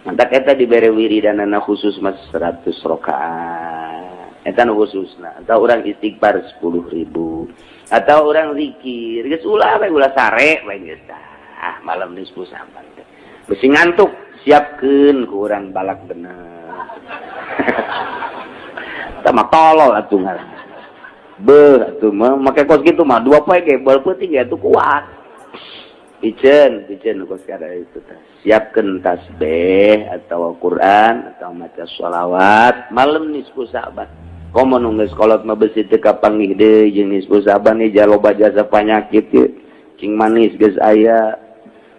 [SPEAKER 2] Mantak eta dibere wiridanana khusus mas 100 rakaat. Eta nu khususna, atau orang istighfar 10.000 atau orang zikir geus ulah we, ulah sare we geus. Ah, malam nisfu Saban teh besi ngantuk, siapkeun ku urang balak bener. Sama tolol atuh ngaran. Beuh atuh mah make kos kitu mah 2 poe ge bal peuting ge atuh kuat. Piceun, piceun kos kada itu teh. Siapkeun tasbih atau Quran atau maca sholawat malam nisfu Sa'ban. Komo nu geus kolot mah besi teu kapanggih deui jeung nisfu Sa'ban ieu loba jasa panyakit ieu. Cing manis geus aya.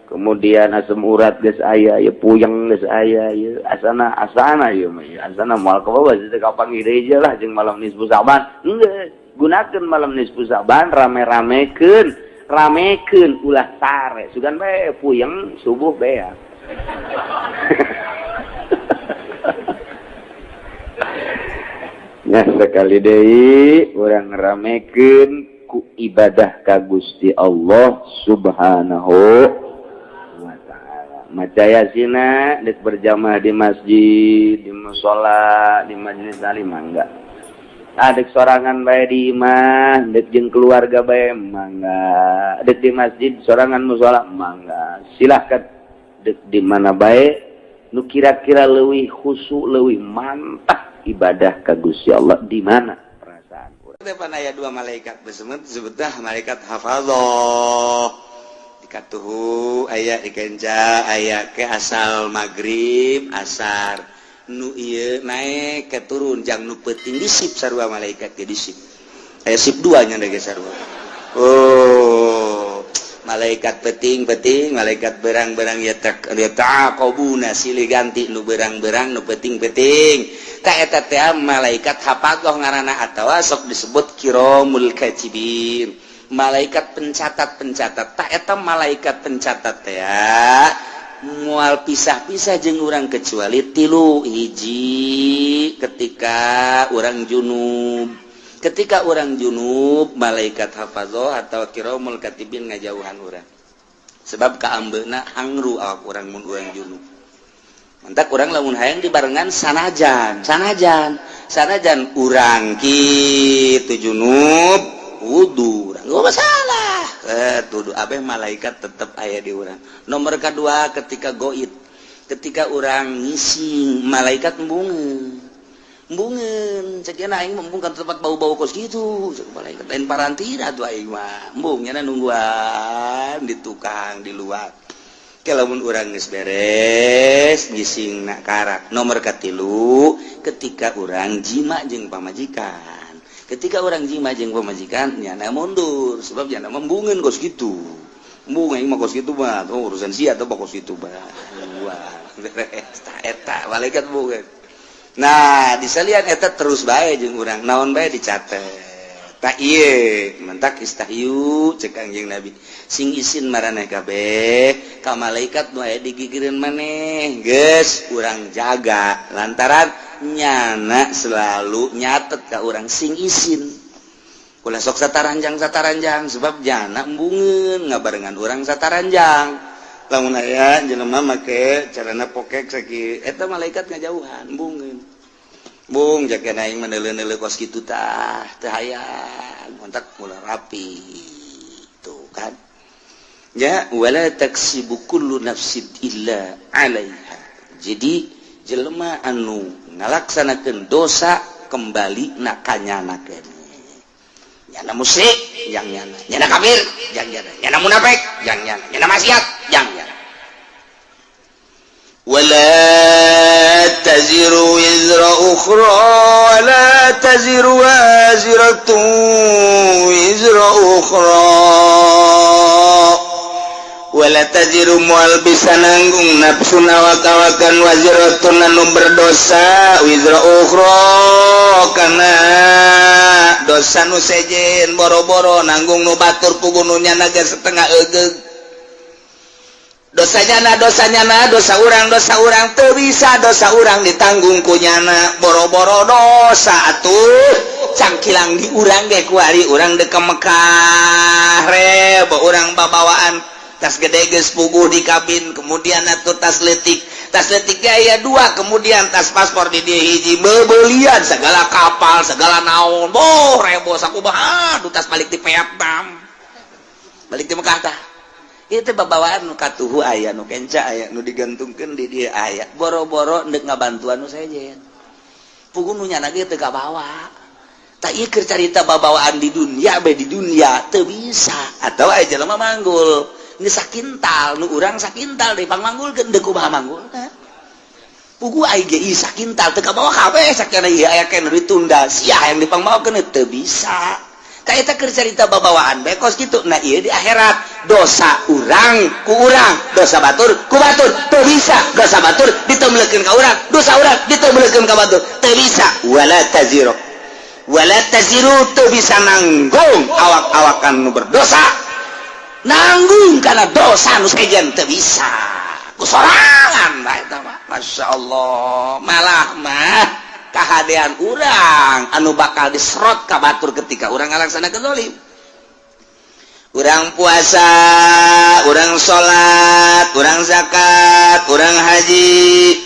[SPEAKER 2] Kemudian asam urat geus aya, ya puyeng geus aya, ya asana asana ieu mah asana moal ka bawah teu kapanggih deui lah jeung malam nisfu Sa'ban. Geus, gunakeun malam nisfu Sa'ban, rame-ramekeun, ramekeun, ulah sare. Sugan bae puyeng subuh beak. Ya, sekali deui urang ramekeun ku ibadah ka Gusti Allah Subhanahu wa taala. Maca yasina dek berjamaah di masjid, di musala, di majelis taklim mangga. Adek sorangan bae di imah, dek jeung keluarga bae mangga. Dek di masjid sorangan musala mangga. Silahkan dek di mana bae nu kira-kira leuwih khusyuk, leuwih mantap ibadah ka Gusti Allah di mana perasaan urang.
[SPEAKER 3] Depan aya dua malaikat besemet disebutlah malaikat hafadzah. Dikatuhu aya dikenca aya ke asal maghrib asar nu ieu naik ke turun jang nu peuting disip sarua malaikat ge disip. Aya sip dua nya ge sarua. Oh, malaikat peting-peting, malaikat berang-berang ya taqabuna silih ganti nu berang-berang nu peting-peting. Ta eta teh malaikat hafagoh ngaranna atawa sok disebut kiramul katibin. Malaikat pencatat-pencatat. Ta eta malaikat pencatat teh mual pisah-pisah jeung urang kecuali tilu hiji ketika urang junub. Ketika orang junub malaikat hafazah atau kiramul katibin ngajauhan urang. Sebab kaambeuna hangru awak urang mun urang junub. Mantak urang lamun hayang dibarengan sanajan, sanajan, sanajan urang kitu junub wudu, urang enggak masalah. Tuduh abeh malaikat tetep aya di urang. Nomor kedua ketika goib, ketika urang ngising malaikat embungeun. Embungeun cek aing embung kan tempat bau-bau kos gitu cek malaikat lain parantina tuh aing mah embung nya nungguan di tukang di luar. Lamun urang geus beres ngising nak karak. Nomor katilu ketika urang jima jeung pamajikan. Ketika urang jima jeung pamajikan nyana mundur sebab nyana embungeun kos gitu. Embung aing mah kos gitu mah oh, urusan sia atau kos gitu mah. Wah, beres eta malaikat embungeun. Nah, disalian eta terus bae jeung urang naon bae dicatet. Tak ieu mantak istahyu cek Kangjeng Nabi. Sing isin maraneh kabeh ka malaikat nu aya di gigireun maneh. Geus urang jaga lantaran nyana selalu nyatet ka urang sing isin. Ulah sok sataranjang-sataranjang sebab jana embungeun ngabarengan urang sataranjang. Lamun aya jelema make carana pokek sakieu eta malaikat ngajauhan embungeun. Bung jaga aing meneuleuh-neuleuh kos kitu tah teu hayang kontak mula rapi tuh kan. Ya wala taksibu kullu nafsin illa 'alaiha. Jadi jelema anu ngalaksanakeun dosa kembali na kanyana keneh. Nyana musyrik yang nyana, nyana kafir yang nyana, nyana munafik yang nyana, nyana maksiat yang nyana.
[SPEAKER 4] ولا تزر وزر أخرى ولا تزر وازرة وزر أخرى ولا تزر moal bisa nanggung nafsun awak-awakan waziratun anu berdosa wizra ukhra kana
[SPEAKER 2] Dosa nu sejen boro-boro nanggung nu batur, puguh nu nyana ge setengah egeug. Dosanya na, dosanya na, dosa urang, dosa urang teu bisa dosa urang ditanggung ku nyana. Boro-boro dosa atuh, cangkilang di urang ge. Kuari urang dek ke Mekah, rebo urang babawaan tas gede geus puguh di kabin, kemudian atuh tas letik, tas letik aya dua, kemudian tas paspor di dia hiji, bebelian segala kapal, segala naon, boh rebo sakumaha. Aduh, tas balik di Vietnam, balik di Mekah. Tah, itu babawaan nu katuhu aya, nu kenca aya, nu digantungkeun di dia aya. Boro-boro ndek ngabantuan nu sejen, puguh nu nyana ge teu kabawa. Tak, ieu keur carita babawaan di dunia be. Di dunia teu bisa. Atau aya jelema manggul geus sakintal, nu urang sakintal dipangmanggulkeun, deuk kumaha manggulna? Puguh ai ge ieu sakintal teu kabawa kabeh. Sakiana ieu aya keneh ditunda sia yang dipangmaokeun, teu bisa. Ka eta keur carita babawaan bae kos kitu. Nah, ieu di akhirat dosa urang ku urang, dosa batur ku batur. Teu bisa dosa batur ditemblekeun ka urang, dosa urang ditemblekeun ka batur, teu bisa. Wala taziru, wala taziru, teu bisa nanggung awak-awakan nu berdosa nanggung karena dosa nu sejen, teu bisa ku sorangan bae eta mah. Masya Allah, malah mah kahadean urang anu bakal diserot ka batur ketika urang ngalaksanakeun zalim. Urang puasa, urang salat, urang zakat, urang haji,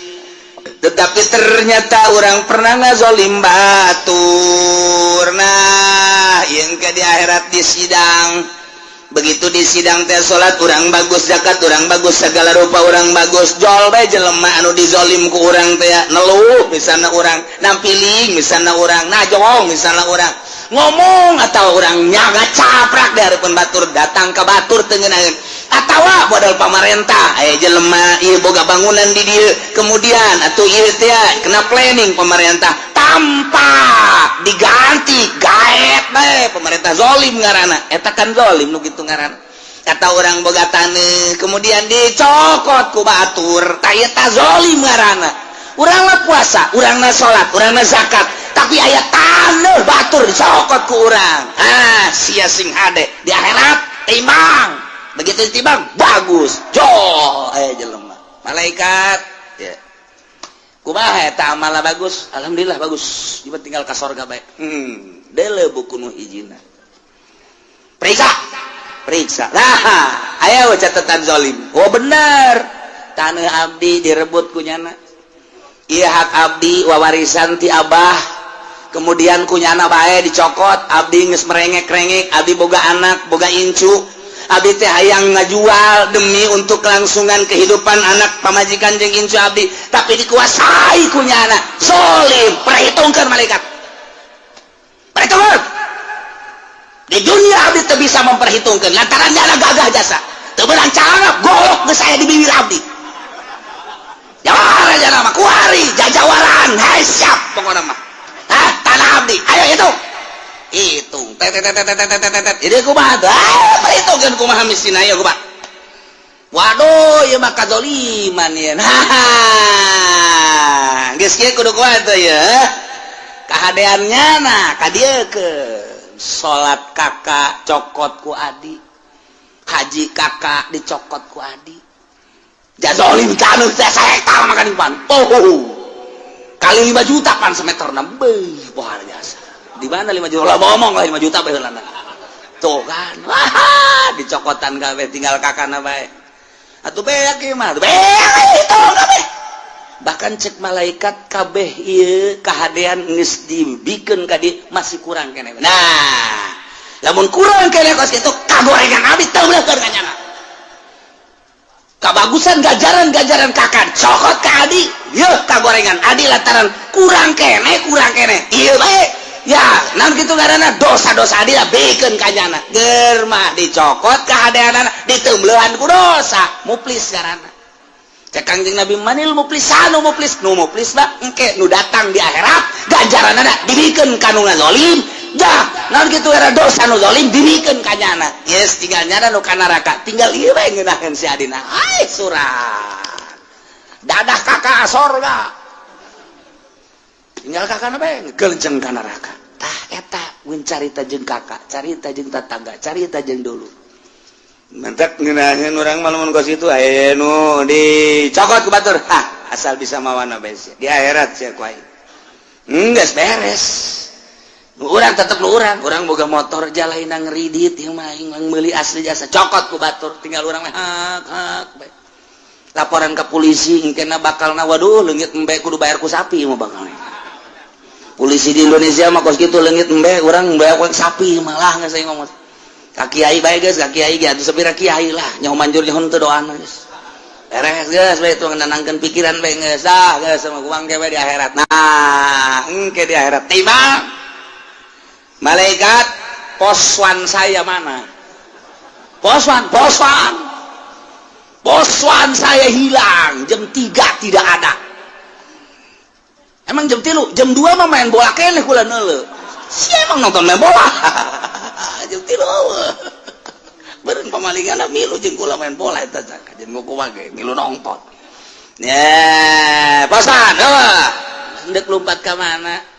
[SPEAKER 2] tetapi ternyata urang pernah ngazolim batur. Nah, yang ke di akhirat di sidang, begitu di sidang teh salat urang bagus, zakat urang bagus, segala rupa urang bagus, jol bae jelema anu dizolim ku urang teh neluh. Misalnya urang nampiling, misalnya urang najong, misalnya urang ngomong atau urang nyaga caprak di hadapan batur, datang ke batur teu ngeunaheun. Atawa modal pamarentah, aya jelema ieu boga bangunan di dieu, kemudian atuh ieu teh kena planning pemerintah tanpa diganti, gaet bae pemerintah, zolim ngaranna eta kan, zolim nu kitu ngaranna. Kata orang boga taneuh, kemudian dicokot ku batur, tah eta zolim ngaranna. Urang mah puasa, urang mah salat, urang mah zakat, tapi aya taneuh batur dicokot ku urang. Ah, sia sing hade di akhirat timbang. Begitu ditimbang bagus, jol aya jelema malaikat ya, kumaha eta amalna? Bagus, alhamdulillah bagus, ieu tinggal ka sorga bae. Deuleu buku nu hijina, periksa, periksa. Nah, aya catatan zolim. Oh, bener, tanah abdi direbut ku nyana. Iya, hak abdi wawarisan ti abah, kemudian ku nyana bae dicokot. Abdi geus merengek-rengek, abdi boga anak, boga incu, abdi teh hayang ngajual demi untuk kelangsungan kehidupan anak, pamajikan jeung incu abdi, tapi dikuasai ku nyana. Zolim. Perhitungkan malaikat, perhitungkan. Di dunia abdi teu bisa memperhitungkan lantaran nyana gagah jasa, teu meunang cara golok geus aya di bibir abdi. Jawara aja nama kuari jajawaran. Hai, siap pokoknya mah. Hah, tanah abdi ayo hitung, hitung, tet tet tet tet tet tet tet. Jadi kumaha tuh? Ah, perhitungkeun kumaha mistina ya, kumaha? Waduh, ieu mah kazoliman ieu. Nah, geus kieu kudu kumaha tuh ya kahadeannya? Nah, ka dieu ke salat kakak cokot ku adi, haji kakak dicokot ku adi. Jazolim taneuh teh sahektar makan pan. Oh, kali 5 juta pan semeter na. Beuh, luar biasa. Di mana 5 juta lah, ngomong lah 5 juta bae heulana. Tuh kan, wah, dicokotan kabeh, tinggal kakana bae. Atuh beak ieu mah, beak itu kabeh. Bahkan cek malaikat, kabeh ieu kahadean geus dibikeun ka dieu, masih kurang keneh. Nah, lamun kurang keneh kos kitu, kagorengan abdi teu beuleukeun ka nyana. Kabagusan gajaran-gajaran kakak cokot ke adi, yeuh kagorengan adi lantaran kurang kene, kurang kene ieu bae ya. Naon kitu ngaranna? Dosa-dosa adi lah bikeun ka nyana. Ger mah dicokot kahadeanana, diteumbeuhan ku dosa, muflis ngaranna. Cek Kangjeng Nabi, manil muflisanu? Muflis, nu muflis mah engke nu datang di akhirat, ganjaranana dibikeun ka nu ngazolim. Dah, naon kitu era dosa nu zalim dibikeun ka nyana. Yes, tinggal nyana nu ka neraka, tinggal ieu bae ngeunaheun si adina. Ai surat dadah kakak sorga, tinggal kakak bae ngelenceng ka neraka. Tah, eta Mun carita jeung kakak, carita jeung tetangga, carita jeung dulu. Mentek ngeunaheun urang mah lamun kos kitu, aya nu dicokot ku batur. Hah, asal bisa mawana bae sia. Di akhirat sia ku aing. Geus beres. Nu urang tetep nu urang, urang boga motor jalaina ngeridit ieu mah, aing meuli asli jasa, cokot ku batur, tinggal urang mah hak hak bae. Laporan ke polisi engkena bakalna, waduh, leungit embe kudu bayar ku sapi mah bakalna. Polisi di Indonesia mah kos kitu, leungit embe urang bayar ku sapi malah geus. Saya ngomong ka kiai bae geus, ka kiai ge atuh sapira kiai lah nyaho manjur nyaho teu, doana geus beres, geus bae tuh nenangkeun pikiran bae, geus ah, geus sama uang ge di akhirat. Nah, engke di akhirat timbang malaikat, "Poswan saya mana? Poswan, poswan, poswan saya hilang jam 3, tidak ada." "Emang jam 3?" "Jam 2 mah main bola keneh kula neuleu." "Si emang nonton main bola jam 3?" "Beureun pamalingan milu jeung kula main bola eta, jeung kumaha ge milu nonton." Ya, poswan eueuh, hendak lompat ka mana?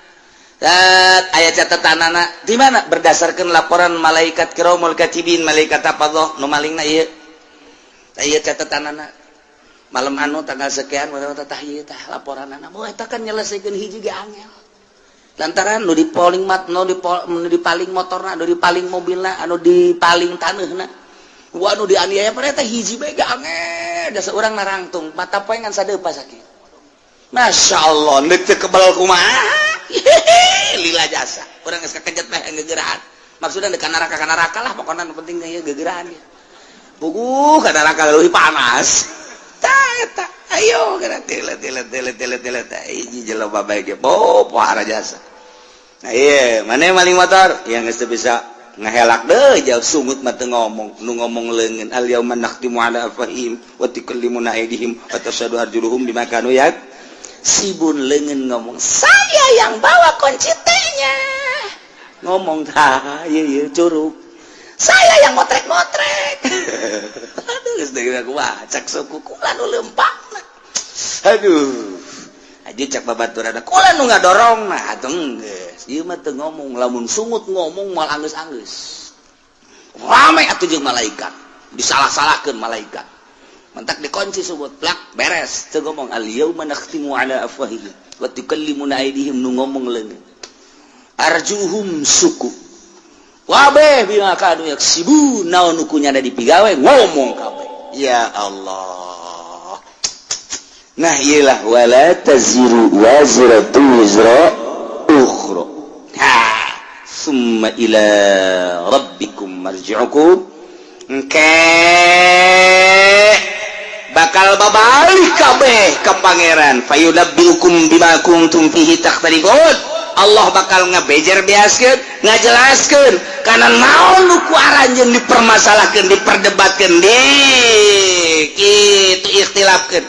[SPEAKER 2] Aya catatan anak di mana, berdasarkan laporan malaikat kiromul katibin, malaikat apa nu malingna ieu, ieu catatan anak malam anu tanggal sekian, tah ieu tah laporan anak. Oh, eta kan nyelesaikeun hiji ge angel, lantaran nu dipaling mat, nu dipaling motorna, nu dipaling mobilna, anu dipaling taneuhna, wah, nu dianiaya pada eta hiji bae ge angel. Dasar urang narangtung mata poe ngan sadeupa sakit. Masya Allah, neuk teu kebal kumaha? Lila jasa urang geus kakejet meh gegeraan, maksudnya dekat neraka ka neraka lah pokoknya, nu penting ieu gegeraan ya. Puguh ka neraka leuwih panas. Tah eta, ayo geura tile tile tile tile tile teh hiji jelema bae ge bo pohara jasa. Nah, iya, mana maling motor yang geus teu bisa ngahelak deui, jauh sungut mah teu ngomong, nu ngomong leungeun. Al yauma nakhtimu ala afwahihim wa tukallimuna aydihim wa tashhadu arjuluhum bima kanu yaksibun. Leungeun ngomong, "Saya yang bawa kunci T-nya." Ngomong tah ieu ieu curug, "Saya yang motrek-motrek." Aduh, geus deui kumaha cak suku, kula nu leumpangna. Aduh, aja cak babaturan, kula nu ngadorong. Nah, atuh geus ieu mah teu ngomong, lamun sungut ngomong moal anggeus-anggeus. Rame atuh jeung malaikat, disalah-salahkeun malaikat. Mentak dikunci sungut plak, beres, teu ngomong. Al yauma nakhtimu ala afwahihim wa tukallimuna aydihim, nu ngomong leungeun, arjuhum suku wabeh bima kanu yaksibun, naon nu kunyana dipigawe ngomong kabeh. Ya Allah, nah iyalah, wala taziru waziratu wizra ukhra. Ha, summa ila rabbikum marji'ukum, engke bakal babalik kabeh ke Pangeran, fayunabbiukum bima kuntum fihi takhtalifun. Allah bakal ngebejer beaskeun, ngajelaskeun kana naon nu ku aranjeun dipermasalahkeun, diperdebatkeun, di kitu ikhtilafkeun,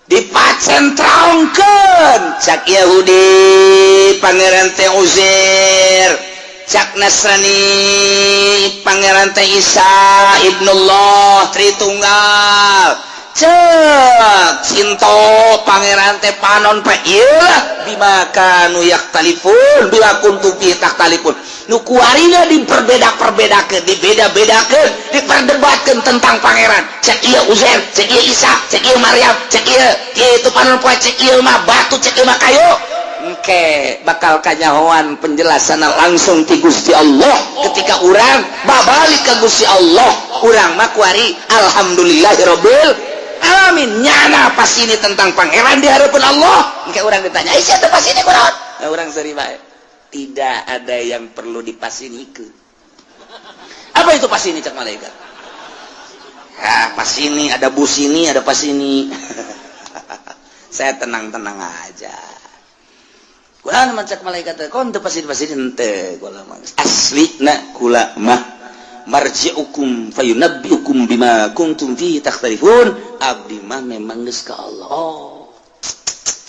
[SPEAKER 2] dipacentrongkeun. Cak Yahudi Pangeran teh Uzair, cak Nasrani Pangeran teh Isa Ibnullah Tritunggal, cek Sinto Pangeran teh panon pe. Iyalah, bima kanu yakhtalifun, bima kuntum fi takhtalifun, nu kuarina diperbeda-perbedakeun, dibeda-bedakeun, diperdebatkeun tentang Pangeran. Cek ieu Uzair, cek ieu Isa, cek ieu Maryam, cek ieu itu panon poe, cek ieu mah batu, cek ieu mah kayu. Engke bakal kanyahoan penjelasan langsung ti Gusti Allah ketika urang babalik ke Gusti Allah. Urang mah kuari alhamdulillahirabbil alamin, nyana pas ini tentang Pangeran di hadapan Allah. Engke urang ditanya, "Ih, siapa pas ini kunaon?" Nah, urang seri bae, tidak ada yang perlu dipasinikeun. "Apa itu pas ini?" cak malaikat. "Ya, pas ini ada bus, ini ada pas ini." "Saya tenang-tenang aja." Kula mah, cak malaikat, kon teu pas ini, pas ini henteu kula mah. Asli na kula mah marji'ukum fayunabbiukum bima kuntum fihi takhtalifun. Abdi mah memang geus ka Allah. Oh.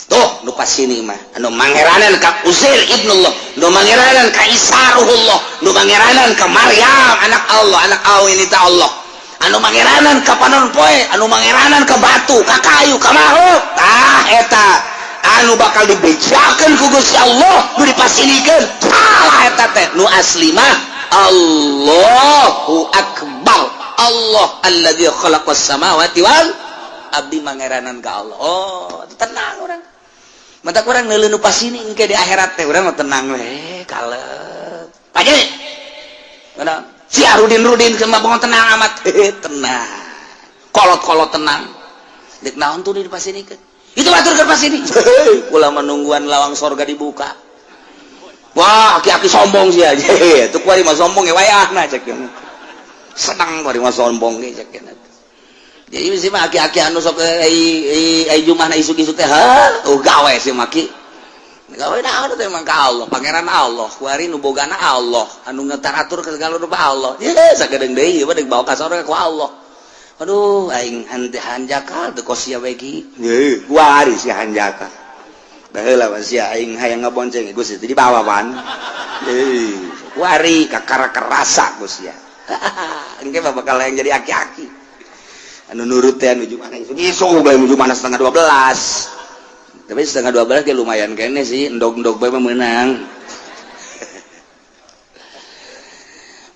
[SPEAKER 2] Tuh, nu pas ini mah anu mangeranan ka Uzair ibnullah, nu mangeranan ka Isa ruhullah, nu mangeranan ka Maryam anak Allah, anak aw ini ta Allah, anu mangeranan ka panon poe, anu mangeranan ka batu, ka kayu, ka makhluk. Tah eta anu bakal dibejakeun ku Gusti Allah, nu dipasinikeun salah eta. teh nu asli mah Allahu akbar. Allah alladzi khalaqas samawati wal abdi mangeranan ka Allah. Oh, tenang urang. Mata kurang neuleuh nu pasini engke di akhirat teh urang mah tenang we, kalem. Paje. Mana? Si Arudin-rudin mah bongon tenang amat. Tenang. Kolot-kolot tenang. Dek naon tuh di pasini ke? Itu batur ke pasini. Kula menungguan lawang sorga dibuka. Wah, aki-aki sombong sih aja. Itu kuari mah sombong ya wayahna cek. Senang kuari mah sombong ge cek. Jadi sih mah aki-aki anu sok ai jumahna isuk-isuk teh, ha, oh gawe sih maki. Gawe naon teh emang ka Allah, pangeran Allah, kuari nu bogana Allah, anu ngetaratur ke segala rupa Allah. Ye, sagedeung deui ieu mah deuk bawa ka sorga ku Allah. Aduh, aing hanjakal teu kos sia we ki. Ye, kuari si hanjakal. Baheula mah sia aing hayang ngabonceng Gusti teh dibawa pan. Ye, kuari kakara kerasa ku sia. Engke mah bakal yang jadi aki-aki. Anu nurut teh anu mana isuk isuk bae menuju mana 11.30, tapi 11.30 ge lumayan kene sih, endog-endog bae mah meunang.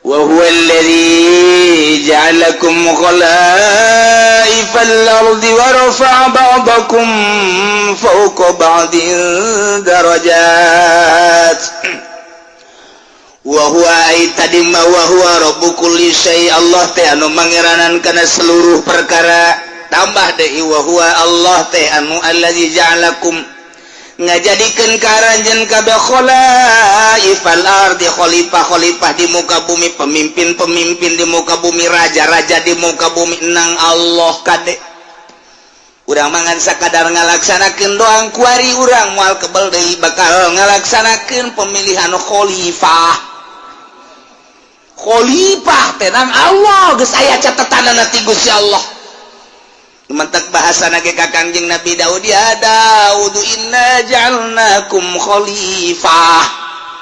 [SPEAKER 2] Wa huwa alladhi ja'alakum khalaifal ardi wa rafa'a ba'dakum fawqa ba'din darajat. Wa huwa ay tadi ma wa huwa rabbu kulli syai, Allah teh anu mangeranan kana seluruh perkara. Tambah deui wa huwa Allah teh anu allazi ja'alakum ngajadikeun ka aranjeun kabeh khalaifal ardi, khalifah-khalifah di muka bumi, pemimpin-pemimpin di muka bumi, raja-raja di muka bumi nang Allah kade. Urang mangan sakadar ngalaksanakeun doang kuari urang moal kebel deui bakal ngalaksanakeun pemilihan khalifah. Khalifah tenang Allah geus aya catetanana ti Gusti Allah. Mentek bahasa ge ka Kangjeng Nabi Daud, ya Daud inna ja'alnakum khalifah.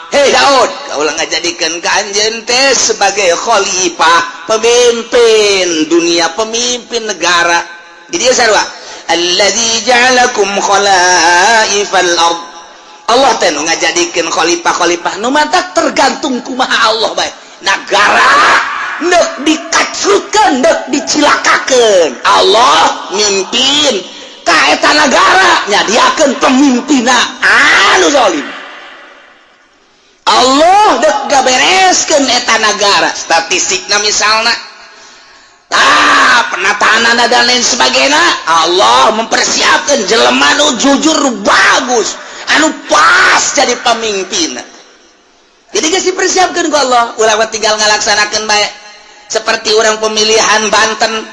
[SPEAKER 2] Hei Daud, kaulah ngajadikeun ka anjeun teh sebagai khalifah, pemimpin dunia, pemimpin negara. Di dieu sarua alladzi ja'alakum khalaifal ard. Allah teh nu ngajadikeun khalifah-khalifah nu mantak tergantung kumaha Allah bae. Negara nek dikacrutkeun, nek dicilakakeun, Allah mimpin ka eta nagara, nyadiakeun pemimpinna anu zalim. Allah dek gabereskeun eta nagara, statistikna misalna penataan dan lain sebagainya, Allah mempersiapkan jelema nu jujur, bagus, anu pas jadi pemimpin. Jadi geus dipersiapkan ku Allah, ulah tinggal ngalaksanakeun bae. Seperti orang pemilihan Banten,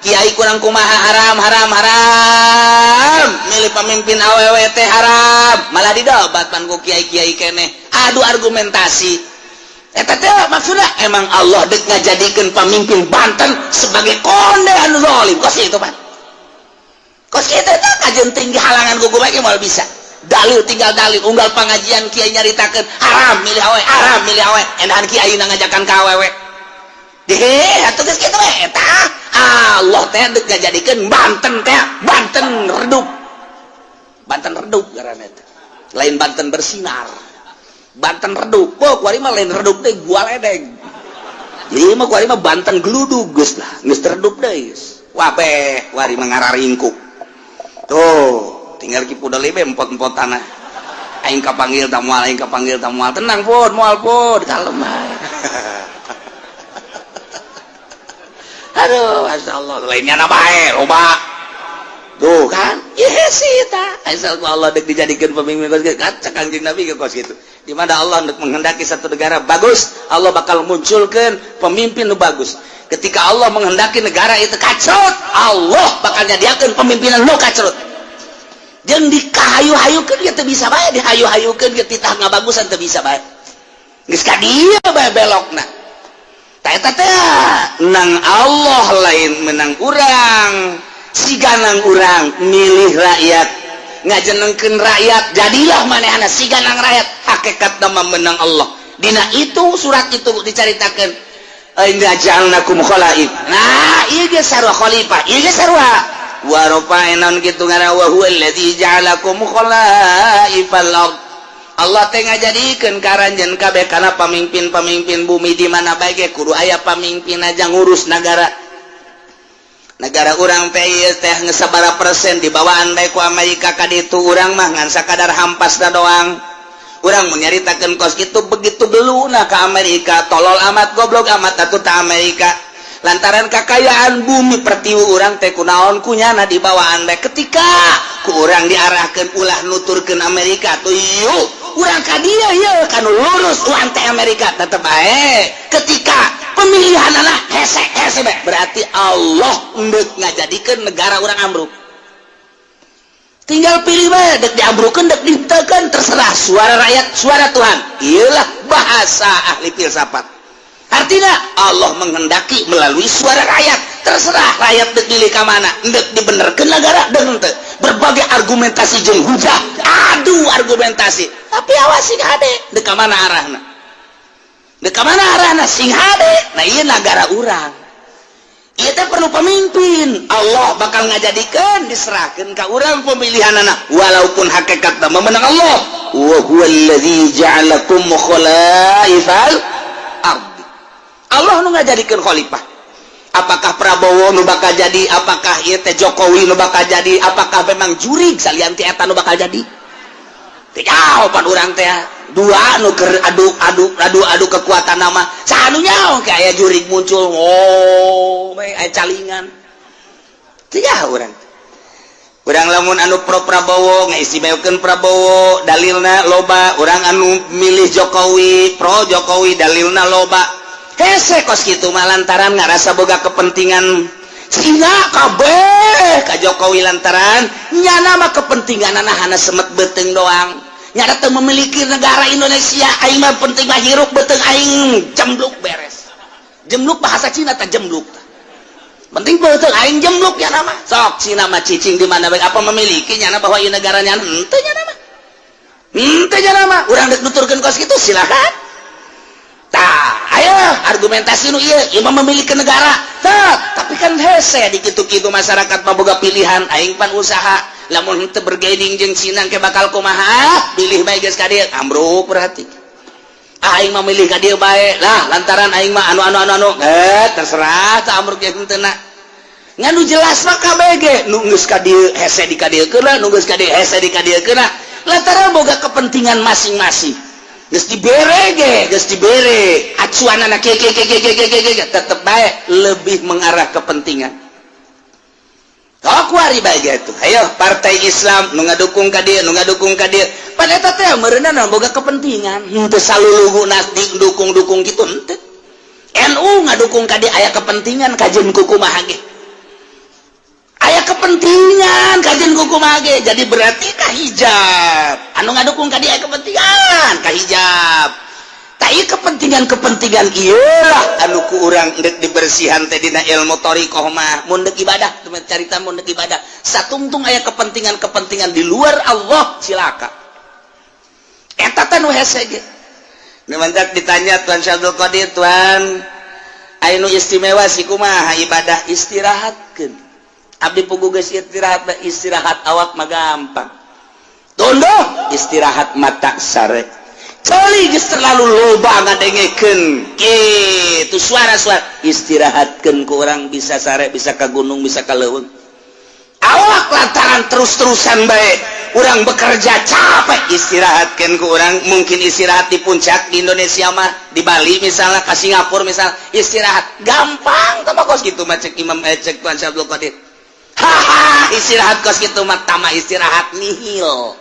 [SPEAKER 2] kiai kurang kumaha haram haram haram, milih pemimpin awewe teh haram, malah didobat pan ku kiai-kiai keneh, adu argumentasi. Eta teh maksudnya emang Allah dek ngajadikeun pemimpin Banten sebagai konde anu zalim. Kos itu pan. Kos itu teh kajeun tinggi halangan ku bae moal bisa. Dalil tinggal dalil, unggal pengajian kiai nyaritakeun haram milih awewe, haram milih awewe, endahan kiai ngajakan ka awewe. Deh, atuh geus kitu we eta. Allah teh dek ngajadikeun Banten teh Banten redup. Banten redup ngaranna teh. Lain Banten bersinar. Banten redup. Oh, kuari mah lain redup teh gua ledeng. Jadi mah kuari mah Banten geludug geus lah, geus redup deui geus. Wabeh, kuari mah ngararingkuk. Tuh, tinggal ki pudel be empot-empot tanah. Aing kapanggil ta moal, aing kapanggil ta moal. Tenang pun, moal pun, kalem bae. Aduh, masyaallah, lainnya na bae, loba. Tuh kan, yes eta. Asal ku Allah dek dijadikan pemimpin kos kitu, kaca Kangjeng Nabi ke kos kitu. Di mana Allah dek menghendaki satu negara bagus, Allah bakal munculkan pemimpin nu bagus. Ketika Allah menghendaki negara itu kacrut, Allah bakal nyadiakeun pemimpinan nu kacrut. Jeung dikahayu-hayukeun ge teu bisa bae, dihayu-hayukeun ge titah ngabagusan teu bisa bae. Geus ka dieu bae belokna. Tah eta teh nang Allah lain menang urang. Siganang urang milih rakyat, ngajenengkeun rakyat, jadilah manehna siganang rakyat. Hakikat nama menang Allah. Dina itu surat itu dicaritakeun inna ja'alnakum khalaif. Nah, ieu ge sarua khalifah, ieu ge sarua wa rafa'na kitu ngaran wa huwa allazi ja'alakum khalaifal ard. Allah teh ngajadikeun ka aranjeun kabeh kana pamimpin-pamimpin bumi. Di mana bae ge kudu aya pamimpin aja ngurus negara. Negara urang teh ieu teh geus sabaraha persen dibawaan bae ku Amerika ka ditu. Urang mah ngan sakadar hampasna doang. Urang mun nyaritakeun kos kitu, begitu beluna ka Amerika, tolol amat, goblok amat atuh ta Amerika, lantaran kakayaan bumi pertiwi urang teh kunaon kunyana dibawaan bae. Ketika ku urang diarahkeun ulah nuturkeun Amerika tuh, yuk urang ka dieu, yeuh kanu lurus urang teh Amerika tetep bae. Ketika pemilihan anak hese hese bae, berarti Allah endek ngajadikeun negara urang ambruk. Tinggal pilih bae, dek diambrukeun, dek ditekan, terserah. Suara rakyat suara Tuhan, iyalah bahasa ahli filsafat. Artinya Allah menghendaki melalui suara rakyat. Terserah rakyat dek pilih ka mana, dek dibenerkeun negara dek henteu. Berbagai argumentasi jeung hujah, adu argumentasi, tapi awas, sing hade dek ka mana arahna, dek ka mana arahna, sing hade. Nah, ieu negara urang ieu teh perlu pemimpin. Allah bakal ngajadikeun, diserahkeun ka urang pemilihan anak, walaupun hakikatna memenang Allah. Wa huwallazi ja'alakum khalaifal ardi. Allah nu ngajadikeun khalifah. Apakah Prabowo nu bakal jadi, apakah ieu teh Jokowi nu bakal jadi, apakah memang jurig salian ti eta nu bakal jadi, teu jawaban urang teh. Dua nu keur adu adu adu adu kekuatan nama, saha nu nyaho kayak jurig muncul, oh aya calingan, teu nyaho urang. Urang lamun anu pro Prabowo ngaistimewakeun Prabowo, dalilna loba. Urang anu milih Jokowi, pro Jokowi, dalilna loba. Hese kos kitu mah lantaran ngarasa boga kepentingan. Cina kabeh ka Jokowi lantaran nyana mah kepentingan hana semet beuteung doang. Nyana teu memiliki negara Indonesia. Aing mah penting mah hirup beuteung aing jembluk, beres. Jembluk bahasa Cina teh jembluk. Penting beuteung aing jembluk ya nama. Sok Cina mah cicing di mana bae, apa memiliki nyana bahwa ieu negara nyana? Henteu nyana mah, henteu nyana mah. Urang dek nuturkeun kos kitu, silakan. Tah, ayo argumentasi nu ieu, ieu mah memiliki negara. Tah, tapi kan hese di kitu-kitu masyarakat mah boga pilihan. Aing pan usaha, lamun henteu bergaining jeung Cina ke bakal kumaha? Pilih bae geus ka dieu, ambruk. Berarti aing mah milih ka dieu bae lah, lantaran aing mah anu anu anu anu, eh terserah tah ambruk jeung henteu na. Ngan nu jelas mah KBG nu geus ka dieu hese di ka dieu keuna, nu geus ka dieu hese di ka dieu keuna, lantaran boga kepentingan masing-masing. Geus dibere ge, geus dibere acuanana ke ke ke ke ke ke ke, tetep bae lebih mengarah kepentingan. Oh, kuari bae gitu. Ayo partai Islam nu ngadukung ka dieu, nu ngadukung ka dieu. Pan eta teh meureunna boga kepentingan. Henteu salulugu dukung-dukung gitu henteu. NU ngadukung ka dieu aya kepentingan, kajeun kumaha ge. Aya kepentingan kajeun kumaha ge. Jadi berarti ka hijab. Anu ngadukung ka dieu aya kepentingan ka hijab. Tak ieu kepentingan-kepentingan ieulah anu ku urang dek dibersihan teh dina ilmu thoriqoh mah. Mun dek ibadah, carita mun dek ibadah satungtung aya kepentingan-kepentingan di luar Allah, cilaka. Eta teh nu hese ge. Nu mantak ditanya Tuan Syabdul Qadir, "Tuan, aya nu istimewa sih kumaha ibadah?" "Istirahatkeun abdi pugu geus istirahat." Istirahat awak mah gampang, tunduh istirahat mata sare. Coli geus terlalu loba ngadengekeun kitu suara-suara, istirahatkeun ku urang bisa sare, bisa ka gunung, bisa ka leuweung. Awak lantaran terus-terusan bae urang bekerja capek, istirahatkeun ku urang mungkin istirahat di puncak di Indonesia mah, di Bali misalnya, ke Singapura misalnya, istirahat gampang. Tama kos gitu mah cek Imam, cek Tuan Syabdul Qadir, haha, istirahat kos gitu mah tama istirahat nihil.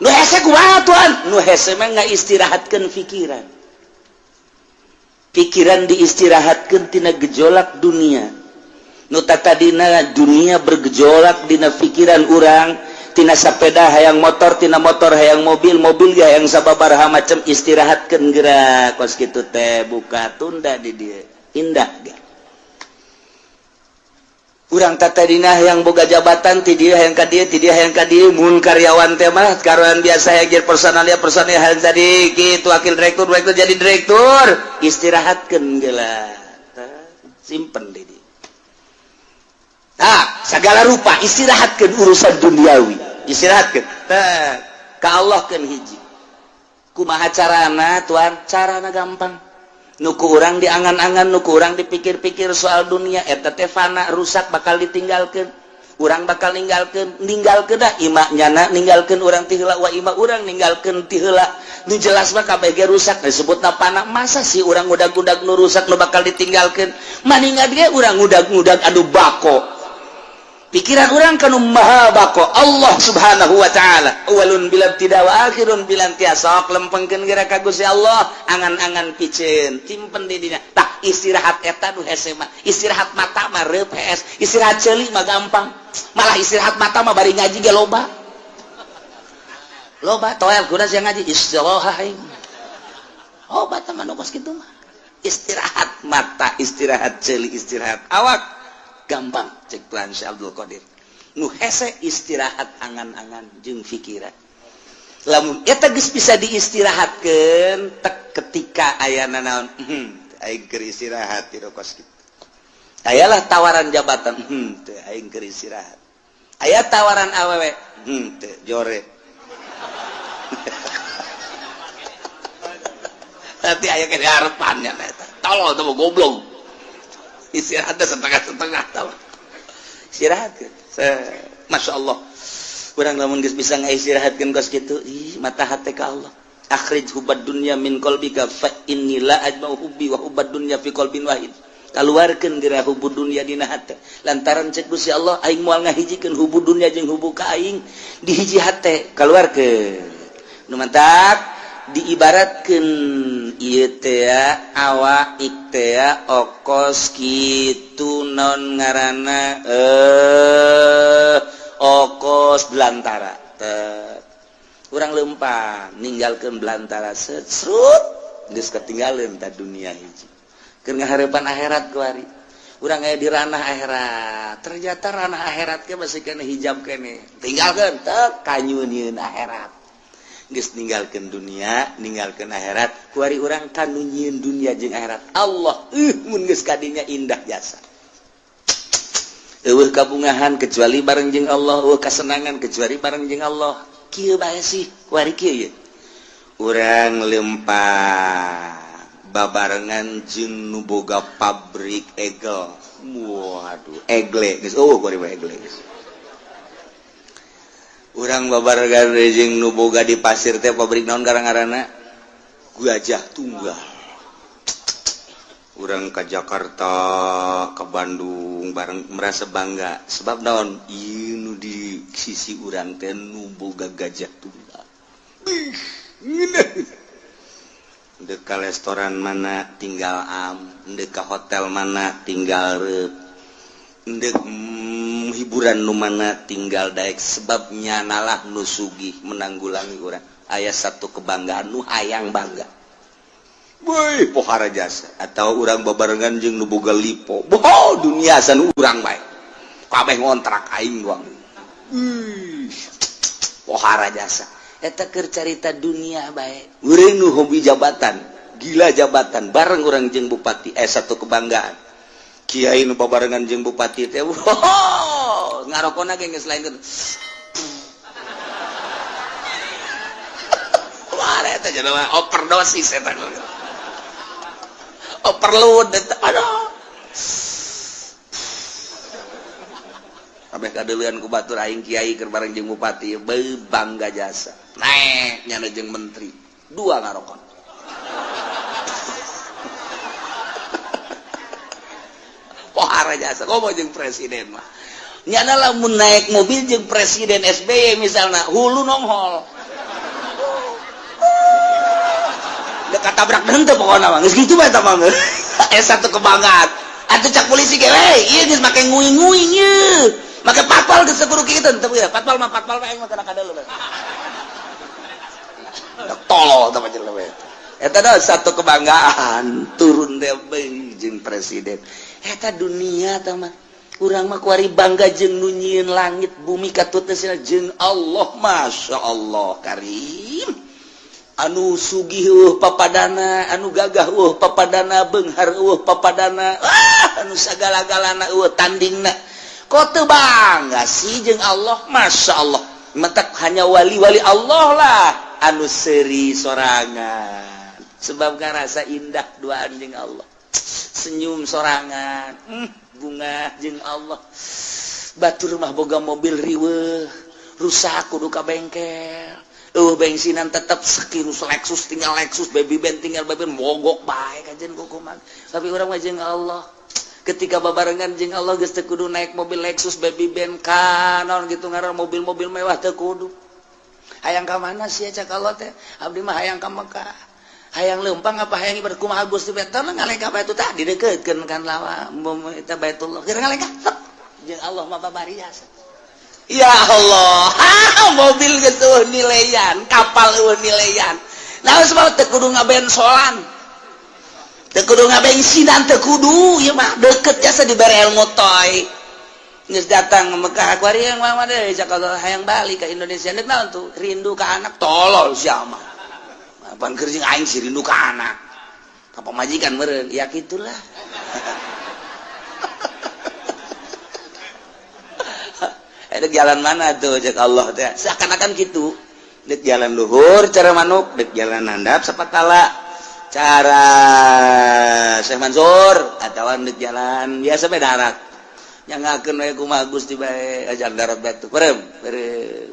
[SPEAKER 2] Nu hese kumaha, Tuan? Nu hese mah nggak istirahatkeun pikiran. Pikiran diistirahatkeun tina gejolak dunia. Nu tadina dunia bergejolak dina pikiran urang, tina sepeda hayang motor, tina motor hayang mobil, mobil ya hayang sababaraha macam, istirahatkeun gerak kos kitu teh, buka tunda di dieu indah ge. Urang tadina yang boga jabatan, ti dieu hayang ka dieu, ti dieu hayang ka dieu. Mun karyawan teh mah karyawan biasa hayang jadi personalia, personalia hayang jadi kitu wakil direktur, direktur jadi direktur, istirahatkeun geula, simpen di dieu. Nah, segala rupa istirahatkeun urusan duniawi, istirahatkeun. Tah, ka Allah keun hiji. Kumaha carana tuan? Carana gampang. Nu ku urang diangan-angan, nu ku urang dipikir-pikir soal dunia eta teh fana, rusak, bakal ditinggalkeun. Urang bakal ninggalkeun, ninggalkeun dah ima nyana ninggalkeun urang ti heula wa ima urang ninggalkeun ti heula. Nu jelas mah kabeh ge rusak disebutna fana. Masa sih urang ngudag-ngudag nu rusak nu bakal ditinggalkeun? Maningat ge urang ngudag-ngudag anu bako. Pikiran urang kanu maha bako, Allah Subhanahu wa taala. Awalun bila tidak wa akhirun bila intiha. Sok lempengkeun geura ka Gusti Allah, angan-angan piceun, simpen di dinya. Tah istirahat eta nu hese mah. Istirahat mata mah reup hees, istirahat ceuli mah gampang. Malah istirahat mata mah bari ngaji ge loba. Loba toel kuda sia ngaji istirahat aing. Oh, bata mah nu kos kitu mah. Istirahat mata, istirahat ceuli, istirahat awak gampang cek Tuhan Syekh Abdul Qadir. Nu hese istirahat angan-angan jeung pikiran. Lamun eta geus bisa diistirahatkeun tek ketika ayana naon, aing keur istirahat ti kos kitu. Ayalah tawaran jabatan, teu aing keur istirahat. Aya tawaran awewe, teu jore. Nanti aya ke harapannya eta. Tolol teh goblok. Istirahatnya setengah-setengah tahu. Istirahat kan. Masya Allah. Urang lamun geus bisa ngaistirahatkeun kos kitu, ih mata hate ka Allah. Akhrij hubbad dunya min qalbika fa inni la ajma'u hubbi wa hubbad dunya fi qalbin wahid. Kaluarkeun geura hubbu dunya dina hate. Lantaran cek Gusti Allah aing moal ngahijikeun hubbu dunya jeung hubbu ka aing di hiji hate. Kaluarkeun. Nu mantak diibaratkeun ieu teh awak teh okos kitu non ngaranna okos belantara teh. Urang lempang ninggalkeun belantara serut geus ketinggalan ta dunia hiji. Keur ngahareupan akhirat kuari. Urang aya di ranah akhirat. Ternyata ranah akhirat ge masih kena hijab keneh. Tinggalkeun teh kanyunieun akhirat. Geus ninggalkeun dunia, ninggalkeun akhirat, kuari urang kanu nyieun dunia jeung akhirat. Allah, mun geus kadinya indah jasa. Eueuh kabungahan kecuali bareng jeung Allah, eueuh kasenangan kecuali bareng jeung Allah. Kieu bae sih, kuari kieu ye. Urang lempang babarengan jeung nu boga pabrik egel. Waduh, egle geus eueuh kuari mah egle geus. Urang babarengan jeung nu boga di pasir teh pabrik naon garang-garana? Gajah Tunggal. Urang ke Jakarta, ke Bandung bareng merasa bangga sebab naon? Ieu nu di sisi urang teh nu boga Gajah Tunggal. Bih, ngeunah. Dek ka restoran mana tinggal am, dek ka hotel mana tinggal reup. Dek hiburan nu mana tinggal daek sebabnya nalah nu sugih menanggulangi urang. Aya satu kebanggaan nu hayang bangga. Woi, pohara jasa atau urang babarengan jeung nu boga lipo. Boh, dunia san urang bae. Kabeh ngontrak aing doang. Pohara jasa. Eta keur carita dunia bae. Urang nu hobi jabatan, gila jabatan bareng urang jeung bupati satu kebanggaan. Kiai nu babarengan jeung bupati teh, wow, ngarokona ge geus lain. Wah, eta jelema overdosis eta. Overload eta. Aduh. Kabeh kadeuleun ku batur aing kiai keur bareng jeung bupati, beuh bangga jasa. Naek nyana jeung menteri, dua ngarokon. Pohara jasa komo jeung presiden mah. Nyana lamun naik mobil jeung presiden SBY misalna hulu nonghol. Dekat tabrak henteu pokona mah. Geus kitu bae eta mah. Satu kebanggaan. Atuh cak polisi ge we, ieu geus make nguing-nguing ieu. Make patpal geus kudu kitu henteu ya. Patpal mah patpal mah aing mah kana kadeuleu. Tolol tah mah jelema eta. Eta dah satu kebanggaan turun teh jeung presiden. Eta dunia tah mah. Urang mah kuari bangga jeung nu nyieun langit bumi katutna jeung Allah. Masya Allah karim. Anu sugih papadana, anu gagah papadana, beunghar papadana, anu sagala-galana tandingna. Kok teu bangga sih jeung Allah? Masya Allah. Mentak hanya wali-wali Allah lah Anu seuri sorangan sebab ngarasa indah duaan jeung Allah, senyum sorangan, bunga jeung Allah. Batur mah boga mobil riweuh, rusak kudu ka bengkel, bensinan tetep sekirus Lexus tinggal Lexus, baby band tinggal baby band, mogok bae kajen kukuman. Tapi urang mah jeung Allah, ketika babarengan jeung Allah geus teu kudu naik mobil Lexus, baby band, kanon gitu ngaran mobil-mobil mewah teu kudu. Hayang ka mana sih cak Allah teh? Abdi mah hayang ka Mekah. Hayang leumpang apa hayang ibadah kumaha Gusti? Teh ngalengkah batu tah didekeutkeun kan lawa eta Baitullah. Keur ngalengkah jeung Allah mah babarias. Ya Allah, mobil geus eueuh nileyan, kapal eueuh nileyan. Nah, sebab teu kudu ngabensolan. Teu kudu ngabensinan, teu kudu ieu mah deket jasa dibere ilmu toy. Geus datang ke Mekah akuari yang mah deui cak Allah hayang balik ke Indonesia. Deuk naon tuh? Rindu ka anak, tolol sia mah. Apaan keur jeung aing sih rindu ka anak. Ka pamajikan meureun, ya kitulah. Dek jalan mana tuh cek Allah teh seakan-akan gitu. Dek jalan luhur cara manuk, dek jalan handap sapatala cara Syekh Mansur, atawa dek jalan biasa bae darat. Nyangakeun we kumaha Gusti bae ajan darat batu. Perem,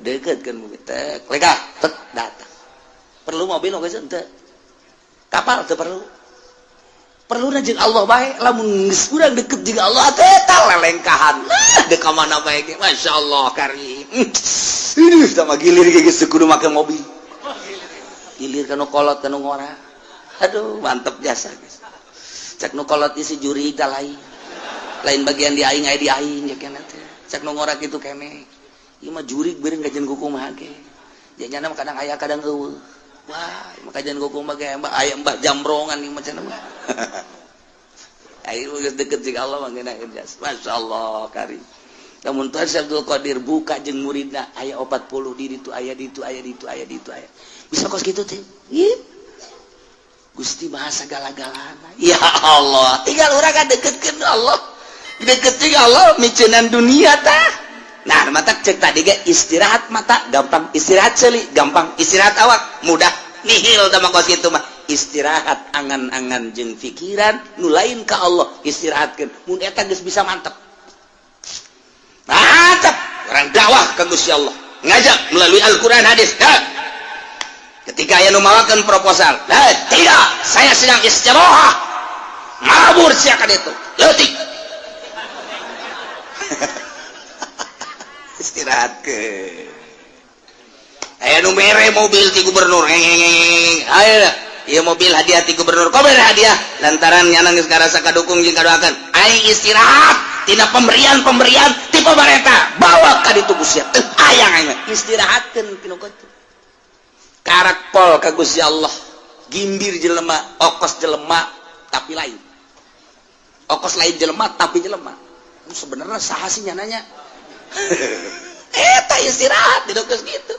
[SPEAKER 2] deketkeun teh lekah tek datang. Perlu mobil oge henteu. Kapal teu perlu. Perlu jeung Allah bae, lamun geus urang deket jeung Allah teh eta lelengkahan. Dek ka mana bae ge masyaallah karim. Ini sama gilir ge geus kudu make mobil. Gilir kana kolot kana ngora. Aduh, mantep jasa geus. Cek nu kolot isi juri tah lain. Lain bagian di aing aya di aing ya kana teh. Cek nu ngora kitu keneh. Ieu mah jurig beureun kajian kumaha ge. Janyana mah kadang aya kadang eueuh. Wah, maka jangan kuku mah kayak mbah aya mbah jambrongan ieu macam mah. Ayo geus deket jeung Allah mah ngeunah jas. Masyaallah karim. Lamun Tuhan Syekh Abdul Qadir buka jeung muridna aya 40 di ditu aya ditu aya ditu aya ditu aya. Bisa kos kitu teh. Ih. Gusti maha sagala-galana. Ya Allah, tinggal urang ka deketkeun Allah. Deket jeung Allah miceunan dunia tah. Nah, mata cek tadi ge istirahat mata gampang, istirahat seuli gampang, istirahat awak mudah, nihil tah mah kos kitu mah. Istirahat angan-angan jeung pikiran nu lain ka Allah istirahatkeun. Mun eta geus bisa mantep. Mantep orang dakwah ka Gusti Allah, ngajak melalui Al-Qur'an hadis. Nah, ketika aya nu mawakeun proposal, nah, tidak, saya sedang istirahat. Mabur sia ka ditu. Leutik. Istirahat ke aya nu mere mobil ti gubernur, ayo ieu mobil hadiah ti gubernur, kok mere hadiah lantaran nyana geus ngarasa kadukung jeung kadoakeun aing istirahat tina pemberian-pemberian ti pamarentah bawa ka ditu Gusti teu hayang aing istirahatkeun pinu kitu karak pol ka Gusti Allah. Gimbir jelema okos jelema tapi lain okos lain jelema tapi jelema sebenarnya saha sih nyananya. Eta istirahat di geus kitu.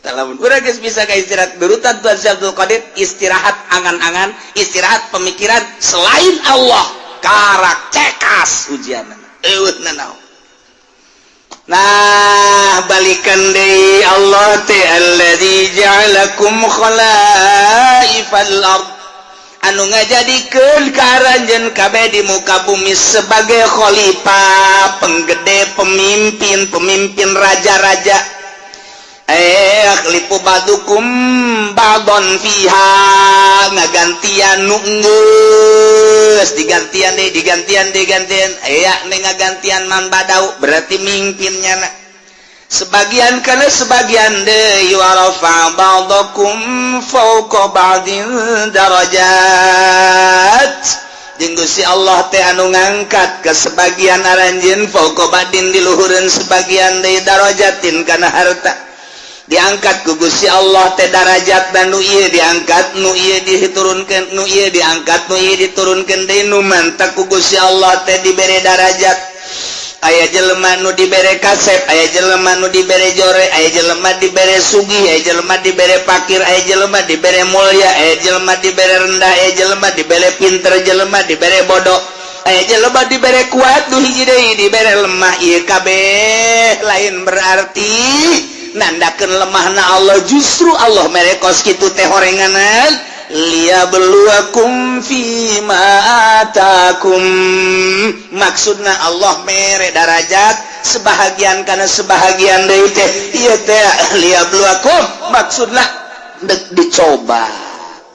[SPEAKER 2] Lamun urang geus bisa ka istirahat berutan Tuhan Syekh Abdul Qadir istirahat angan-angan, istirahat pemikiran selain Allah, karak cekas ujianna. Eueuh nanaon. Nah, balikan deui Allah teh alladzi ja'alakum khalaifal ard. Anu ngajadikeun ka aranjeun kabeh di muka bumi sebagai khalifah, penggede, pemimpin, pemimpin raja-raja. Yakhlifu ba'dukum ba'don fiha, ngagantian nu geus digantian deui, digantian digantian aya nih ngagantian man badau berarti mimpinnya na. Sebagian kana sebagian deui wa rafa ba'dakum fawqa ba'din darajat. Jeung Gusti Allah teh anu ngangkat ke sebagian aranjeun fawqa ba'din di luhureun sebagian deui darajatin kana harta. Diangkat ku Gusti Allah teh darajat dan nu ieu diangkat, nu ieu diturunkeun, nu ieu diangkat, nu ieu diturunkeun deui, nu mantak ku Gusti Allah teh dibere darajat. Aya jelema nu dibere kasep, aya jelema nu dibere jore, aya jelema dibere sugih, aya jelema dibere pakir, aya jelema dibere mulia, aya jelema dibere rendah, aya jelema dibere pinter, jelema dibere bodoh, aya jelema dibere kuat, nu hiji deui dibere lemah. Ieu kabeh lain berarti Nandakeun lemahna Allah, justru Allah mere kos kitu teh horenganan liyabluwakum fima atakum. Maksudna Allah mere darajat sebahagian karena sebahagian deui teh ieu teh liyabluwakum, maksudna dek dicoba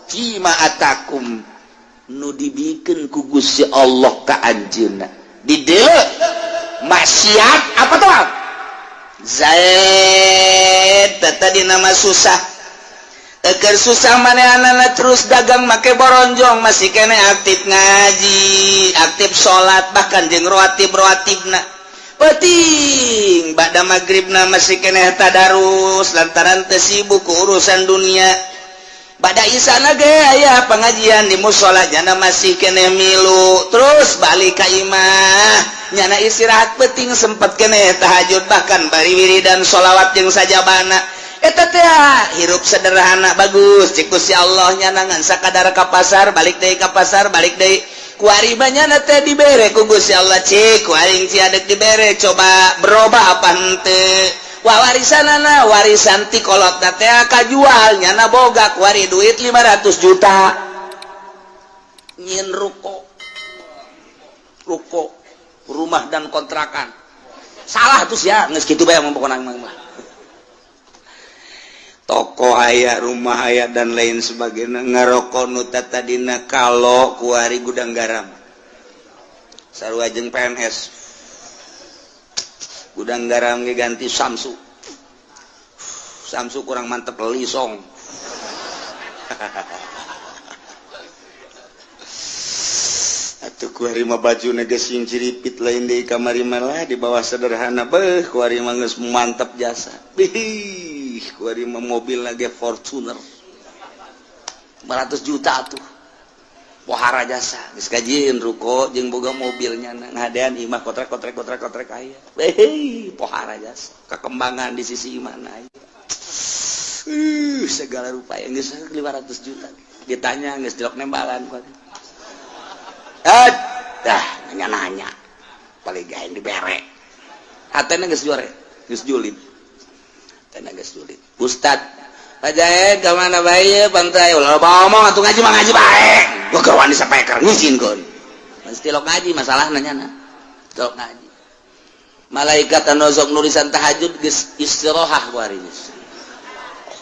[SPEAKER 2] fima atakum, nu dibikeun ku Gusti Allah ka anjeunna. Di dieu maksiat apa tuh? Zaid tadi nama susah. Eker susah manehna terus dagang make boronjong, masih kene aktif ngaji, aktif salat, bahkan jeung rawatib rawatibna. Penting ba'da maghribna masih kene tadarus lantaran teu sibuk ku urusan dunia. Ba'da isana ge aya pengajian di musola, nyana masih kene milu. Terus balik ka imah, nyana istirahat, penting sempet kene tahajud, bahkan bari wiridan sholawat jeung sajabana. Eta teh hirup sederhana bagus cek Gusti Allah. Nyana ngan sakadar ka pasar, balik deui ka pasar, balik deui. Kuari nyana teh dibere ku Gusti Allah, cik ku aing cia dek dibere, coba berubah apa henteu. Wah, warisanana, warisan ti kolot teh kajual, nyana boga kuari duit 500 juta, nyin ruko, ruko rumah dan kontrakan. Salah tuh ya, geus kitu bae pokona mah. Toko aya, rumah aya, dan lain sebagainya. Ngarokok nu tadina kalau kuari Gudang Garam, sarua jeung PNS. Gudang Garam ge ganti Samsu. Samsu kurang mantep, Lisong. Atuh kuari mah baju geus ciripit, lain deui kamari malah di bawah sederhana. Beuh, kuari mah geus mantep jasa. Bih, kuari mah mobil lagi Fortuner 500 juta tuh, pohara jasa. Geus kajieun ruko jeung boga mobilnya, ngadean imah kotrek kotrek kotrek kotrek aya. Beuh, pohara jasa kekembangan di sisi mana aya. Segala rupa yang geus 500 juta ditanya geus jelok nembalan kuari. Ah, dah nanya-nanya paling gaeng dibere hatena geus juare, geus julid, hatena geus julid. Ustad Pak Jaed ka mana bae pantai ulah ngomong atuh, ngaji mah ngaji bae. Gua keur wani sapeker ngizinkeun mesti lok ngaji. Masalahna nyana lok ngaji, malaikat anu sok nulisan tahajud geus istirahat kuari geus.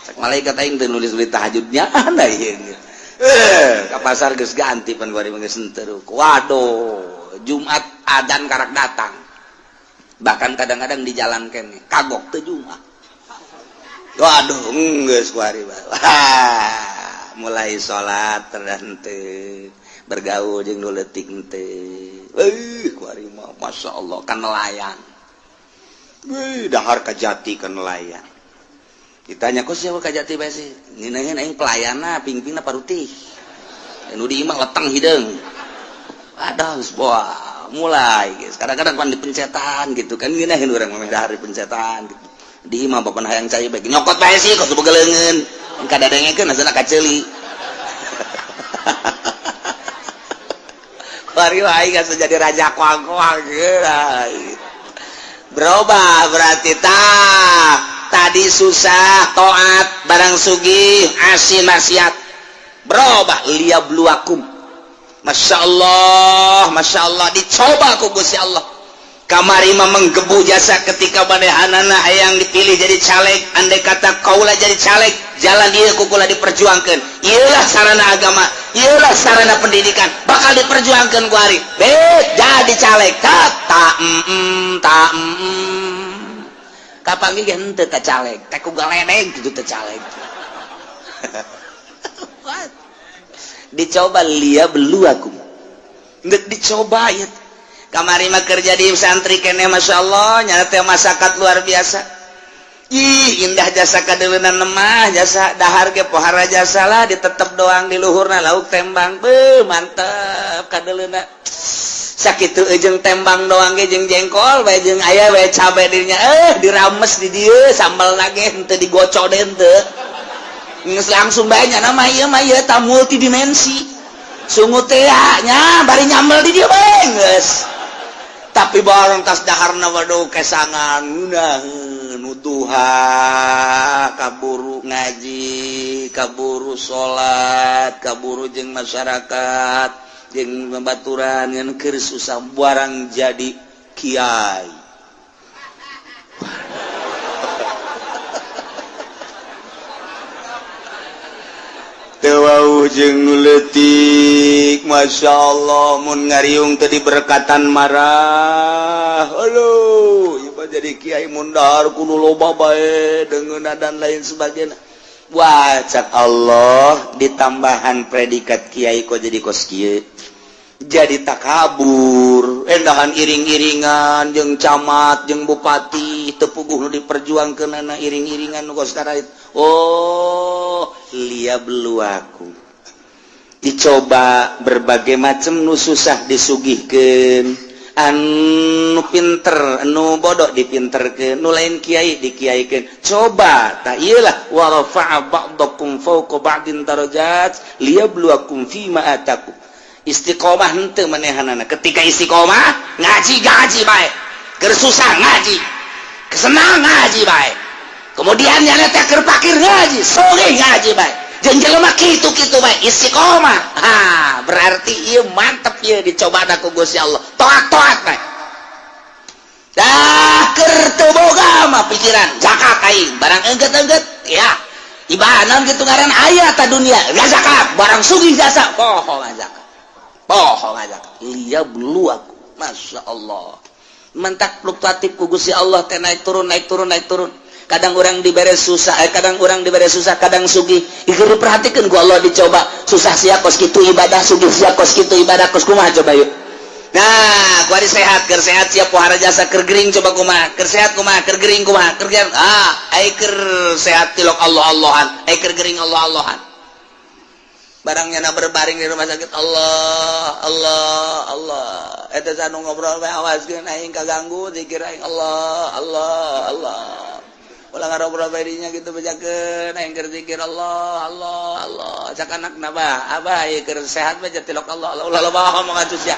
[SPEAKER 2] Cek malaikat, aing teu nulis-nulis tahajudnya anda ieu. Eh, ka pasar geus ganti pan kuari geus henteu. Waduh, Jumat adan karak datang. Bahkan kadang-kadang di jalan kene kagok teu Jumat. Waduh, geus kuari. Wah, mulai salat terhenteu, bergaul jeung nu leutik henteu. Eh, kuari mah masyaallah kan nelayan. Wih, dahar kajati kan nelayan. Ditanya, kok siapa kajati bae sih? Ngeunaheun aing pelayana, pingpingna parutih. Nu di imah leteng hideung. Aduh, wah, mulai guys. Kadang-kadang pan dipencetan gitu kan, ngeunaheun urang mah dahar dipencetan gitu. Di imah bapak hayang cai bae nyokot bae sih kok boga leungeun. Kadadengekeun asana kaceuli. Kuari aing geus jadi raja koang-koang gitu. Berubah berarti tah. Tadi susah toat, barang sugih asin maksiat. Berubah liyabluwakum. Masya Allah, Masya Allah, dicoba ku Gusti Allah. Kamari mah menggebu jasa ketika manehanana hayang dipilih jadi caleg. Andai kata kaula jadi caleg, jalan ieu ku kula diperjuangkeun, ieulah sarana agama, ieulah sarana pendidikan, bakal diperjuangkeun ku ari bet jadi caleg. Tak tak tak kapanggih ge henteu ka caleg teh ku galedeg gitu teh caleg. Dicoba liyabluwakum, geus dicoba ieu. Kamari mah kerja di santri kene, Masya Allah, nyana teh masakat luar biasa. Ih, indah jasa kadeuleunan lemah jasa, dahar ge pohara jasa lah, ditetep doang di luhurna lauk tembang. Beuh, mantep kadeuleuna. Sakitu jeung tembang doang ge jeung jengkol bae jeung aya bae cabe dirinya, eh dirames di dieu sambal lagi henteu digocok deui henteu. Geus langsung bae nyana mah ieu mah ieu ta multidimensi. Sungut teh nya bari nyambel di dieu bae geus. Tapi barang tas daharna, waduh, kesangan ngeunaheun. Kaburu duha, kaburu ngaji, kaburu salat, kaburu jeung masyarakat, jeung babaturan, ngan keur susah barang jadi kiai. Teu wauh jeung nu leutik, Masya Allah, mun ngariung teu diberkatan marah. Aduh, ieu mah jadi kiai mundar kudu loba bae deungeunna dan lain sebagainya. Wah, cak Allah ditambahan predikat kiai kok jadi kos kieu. Jadi takabur, endahan iring-iringan jeung camat, jeung bupati, teu puguh nu diperjuangkeunana iring-iringan nu kos karait. Oh, liyabluwakum. Dicoba berbagai macam nu susah disugihkeun, anu pinter, anu bodoh dipinterkeun, nu lain kiai dikiaikeun. Coba tak iyalah wa rafa'a ba'dakum fawqa ba'din darajat liyabluwakum fima atakum. Istiqomah henteu manehanana. Ketika istiqomah ngaji ngaji bae. Keur susah ngaji, kesenang ngaji bae. Kemudian nyana teh keur pakir ngaji, sugih ngaji bae. Jeung jelema kitu-kitu bae istiqomah. Ha, berarti ieu mantep ieu dicobana ku Gusti Allah. Toat-toat bae. Dah keur teu boga mah pikiran zakat aing, barang engget-engget ya. Ibadah kitu ngaran aya ta dunia, zakat, barang sugih jasa, poho zakat. Poho zakat. Liyabluwakum. Masya Allah. Mentak fluktuatif ku Gusti Allah teh naik turun naik turun naik turun. Kadang orang dibere susah, kadang orang dibere susah, kadang sugih. Ieu diperhatikeun ku Allah dicoba. Susah sia kos kitu ibadah, sugih sia kos kitu ibadah, kos kumaha coba yuk. Nah, kuari sehat, keur sehat sia pohara jasa, keur gering coba kumaha, keur sehat kumaha, keur gering kumaha, keur gering. Ah, ai keur sehat tilok Allah-Allahan, ai keur gering Allah-Allahan. Barangnya na berbaring di rumah sakit, Allah, Allah, Allah. Eta anu ngobrol bae awaskeun aing kaganggu zikir aing Allah, Allah, Allah. Ulah ngarobrol bae dinya gitu bejakeun aing keur zikir Allah, Allah, Allah. Cak anakna bah, abah ieu keur sehat bae tilok Allah, Allah. Ulah loba ngomong atuh sia.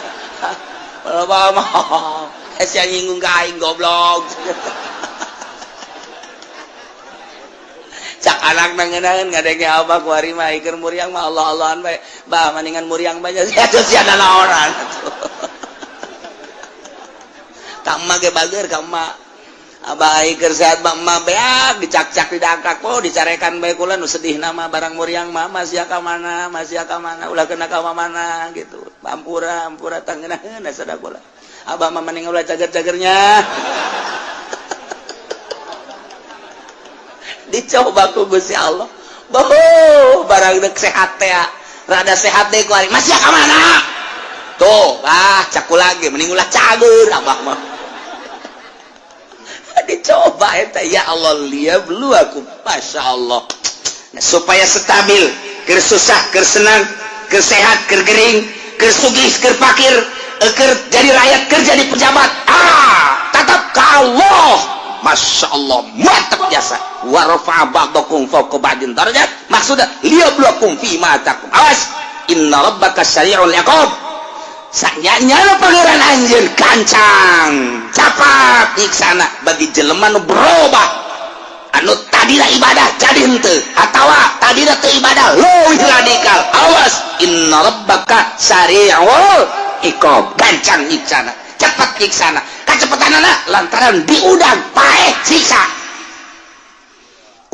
[SPEAKER 2] Ulah loba ngomong. Eh sia nyinggung ka aing goblok. Cak anak nangeunaheun ngadenge abah kuari mah keur muriang mah Allah-Allahan bae. Bah maningan muriang bae sia atuh sia nanaonan atuh. Ka emak ge bager ka emak. Abah ai keur sehat mah emak beak dicakcak didangkak oh dicarekan bae kula nu sedih nama barang muriang mah masih ka mana masih ka mana ulah kena ka mana gitu. Ampura ampura tangeunaheun sada kula. Abah mah mending ulah cager-cagernya. Dicoba ku Gusti Allah. Boh, barang deuk sehat teh rada sehat deui ku ari masih ka mana? Tuh, ah caku lagi mending ulah cager abah mah. Dicoba eta ya Allah liyabluwakum. Masya Allah. Nah, supaya stabil, keur susah, keur senang, keur sehat, keur gering, keur sugih, keur fakir, keur jadi rakyat, keur jadi pejabat. Ah, tetap ka Allah. Masya Allah, mantap jasa. Wa rafa'a ba'dakum fawqa ba'din darajat. Maksudnya liyabluwakum fi ma atakum. Awas, inna rabbaka sari'ul iqab. Sanyanya pangeran anjeun gancang, capat nyiksana bagi jelema nu berubah. Anu tadina ibadah jadi henteu, atawa tadina teu ibadah leuwih radikal. Awas, inna rabbaka sari'ul iqab. Gancang nyiksana, cepat nyiksana. Kacepetanana lantaran diudang paeh siksa.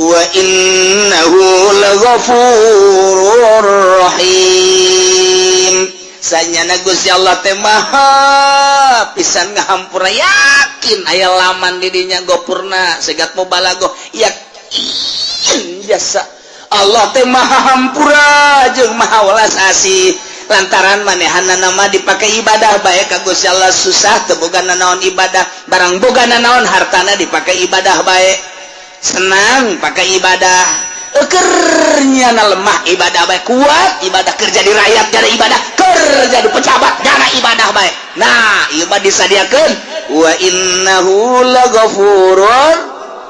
[SPEAKER 2] Wa innahu laghafurur rahim. Sanyana Gusti Allah teh maha pisan ngahampura, yakin aya laman di dinya gopurna segat mubalagoh yakin jasa Allah teh maha hampura jeung maha welas asih. Lantaran manehana nama dipakai ibadah bae ka Gusti Allah susah teu boga nanaon ibadah, barang boga nanaon hartana dipakai ibadah bae, senang pakai ibadah. Ekernya na lemah ibadah bae, kuat ibadah, kerja di rakyat jadi ibadah, kerja di pejabat jana ibadah bae. Nah ieu mah disadiakeun wa innahu laghafurur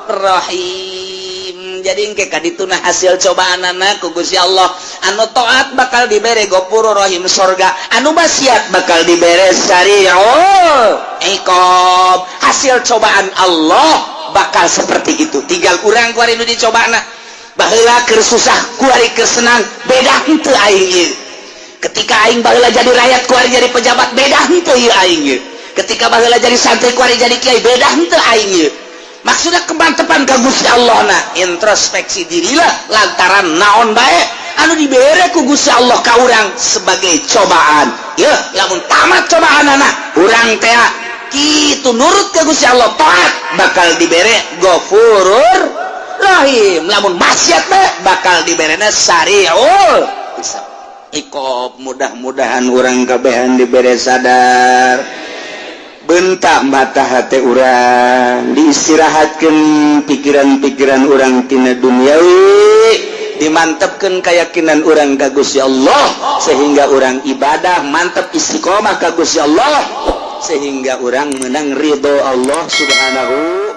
[SPEAKER 2] rahim. Jadi engke kadituna hasil cobaanana ku Gusti Allah, anu taat bakal dibere ghafurur rahim sorga, anu maksiat bakal dibere sari'ul iqab. Hasil cobaan Allah bakal seperti itu. Tinggal urang kuari nu dicobana. Baheula keur susah, kuari keur senang, beda henteu aing ieu? Ketika aing baheula jadi rakyat, kuari jadi pejabat, beda henteu ieu aing ieu? Ketika baheula jadi santri, kuari jadi kiai, beda henteu aing ieu? Maksudnya kemantepan ka Gusti Allah na introspeksi dirilah, lantaran naon bae anu dibere ku Gusti Allah ka urang sebagai cobaan ya. Lamun tamat cobaan, anak urang teh kitu nurut ke Gusti Allah, taat, bakal dibere Gofurur Rahim. Lamun maksiat bae, bakal diberena sariul hisab. Ikob. Mudah-mudahan urang kabehan dibere sadar, bentak mata hati urang, diistirahatkan pikiran-pikiran urang tina duniawi, dimantapkan keyakinan urang ka Gusti Allah, sehingga urang ibadah mantap, istiqomah ka Gusti Allah, sehingga urang menang ridho Allah Subhanahu.